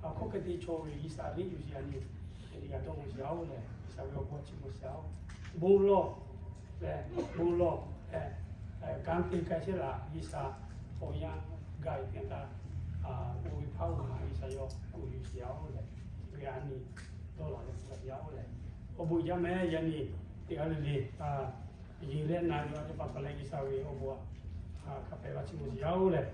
a hk'oˆ hk'e te chaw ve G'uiˬsha liꞈ yuˬ sheˍ a nyi, yaꞈ nyi g'a dawˇ mawˬ shiˍ yaˇ oˬ lehˬ, G'uiˬsha ve awˬ bon chi mawˬ shiˍ yaˇ oˬ, bon lawˬ lehˬ, bon lawˬ lehˬ, kanˉ te k'ai chehˇ laˬ G'uiˬsha awˬ yanˇ gaˬ ve teˇ htaˇ, oˇ ve hpaˇ oˇ ma G'uiˬsha yawˇ kuˬ yuˬ shiˍ yaˇ oˬ lehˬ, ve a nyi dawˇ laˬ leh kuˬ g'a shiˍ yaˇ oˬ lehˬ, awˬ bon jaˇ mehˍ yaꞈ nyi teˇ g'aˇ le le, yeˬ leh na yuˬ a teˇ pa taw leh G'uiˬsha ve awˬ bon hk'a hpehꞈ la chi mawˬ shiˍ yaˇ oˬ lehˬ,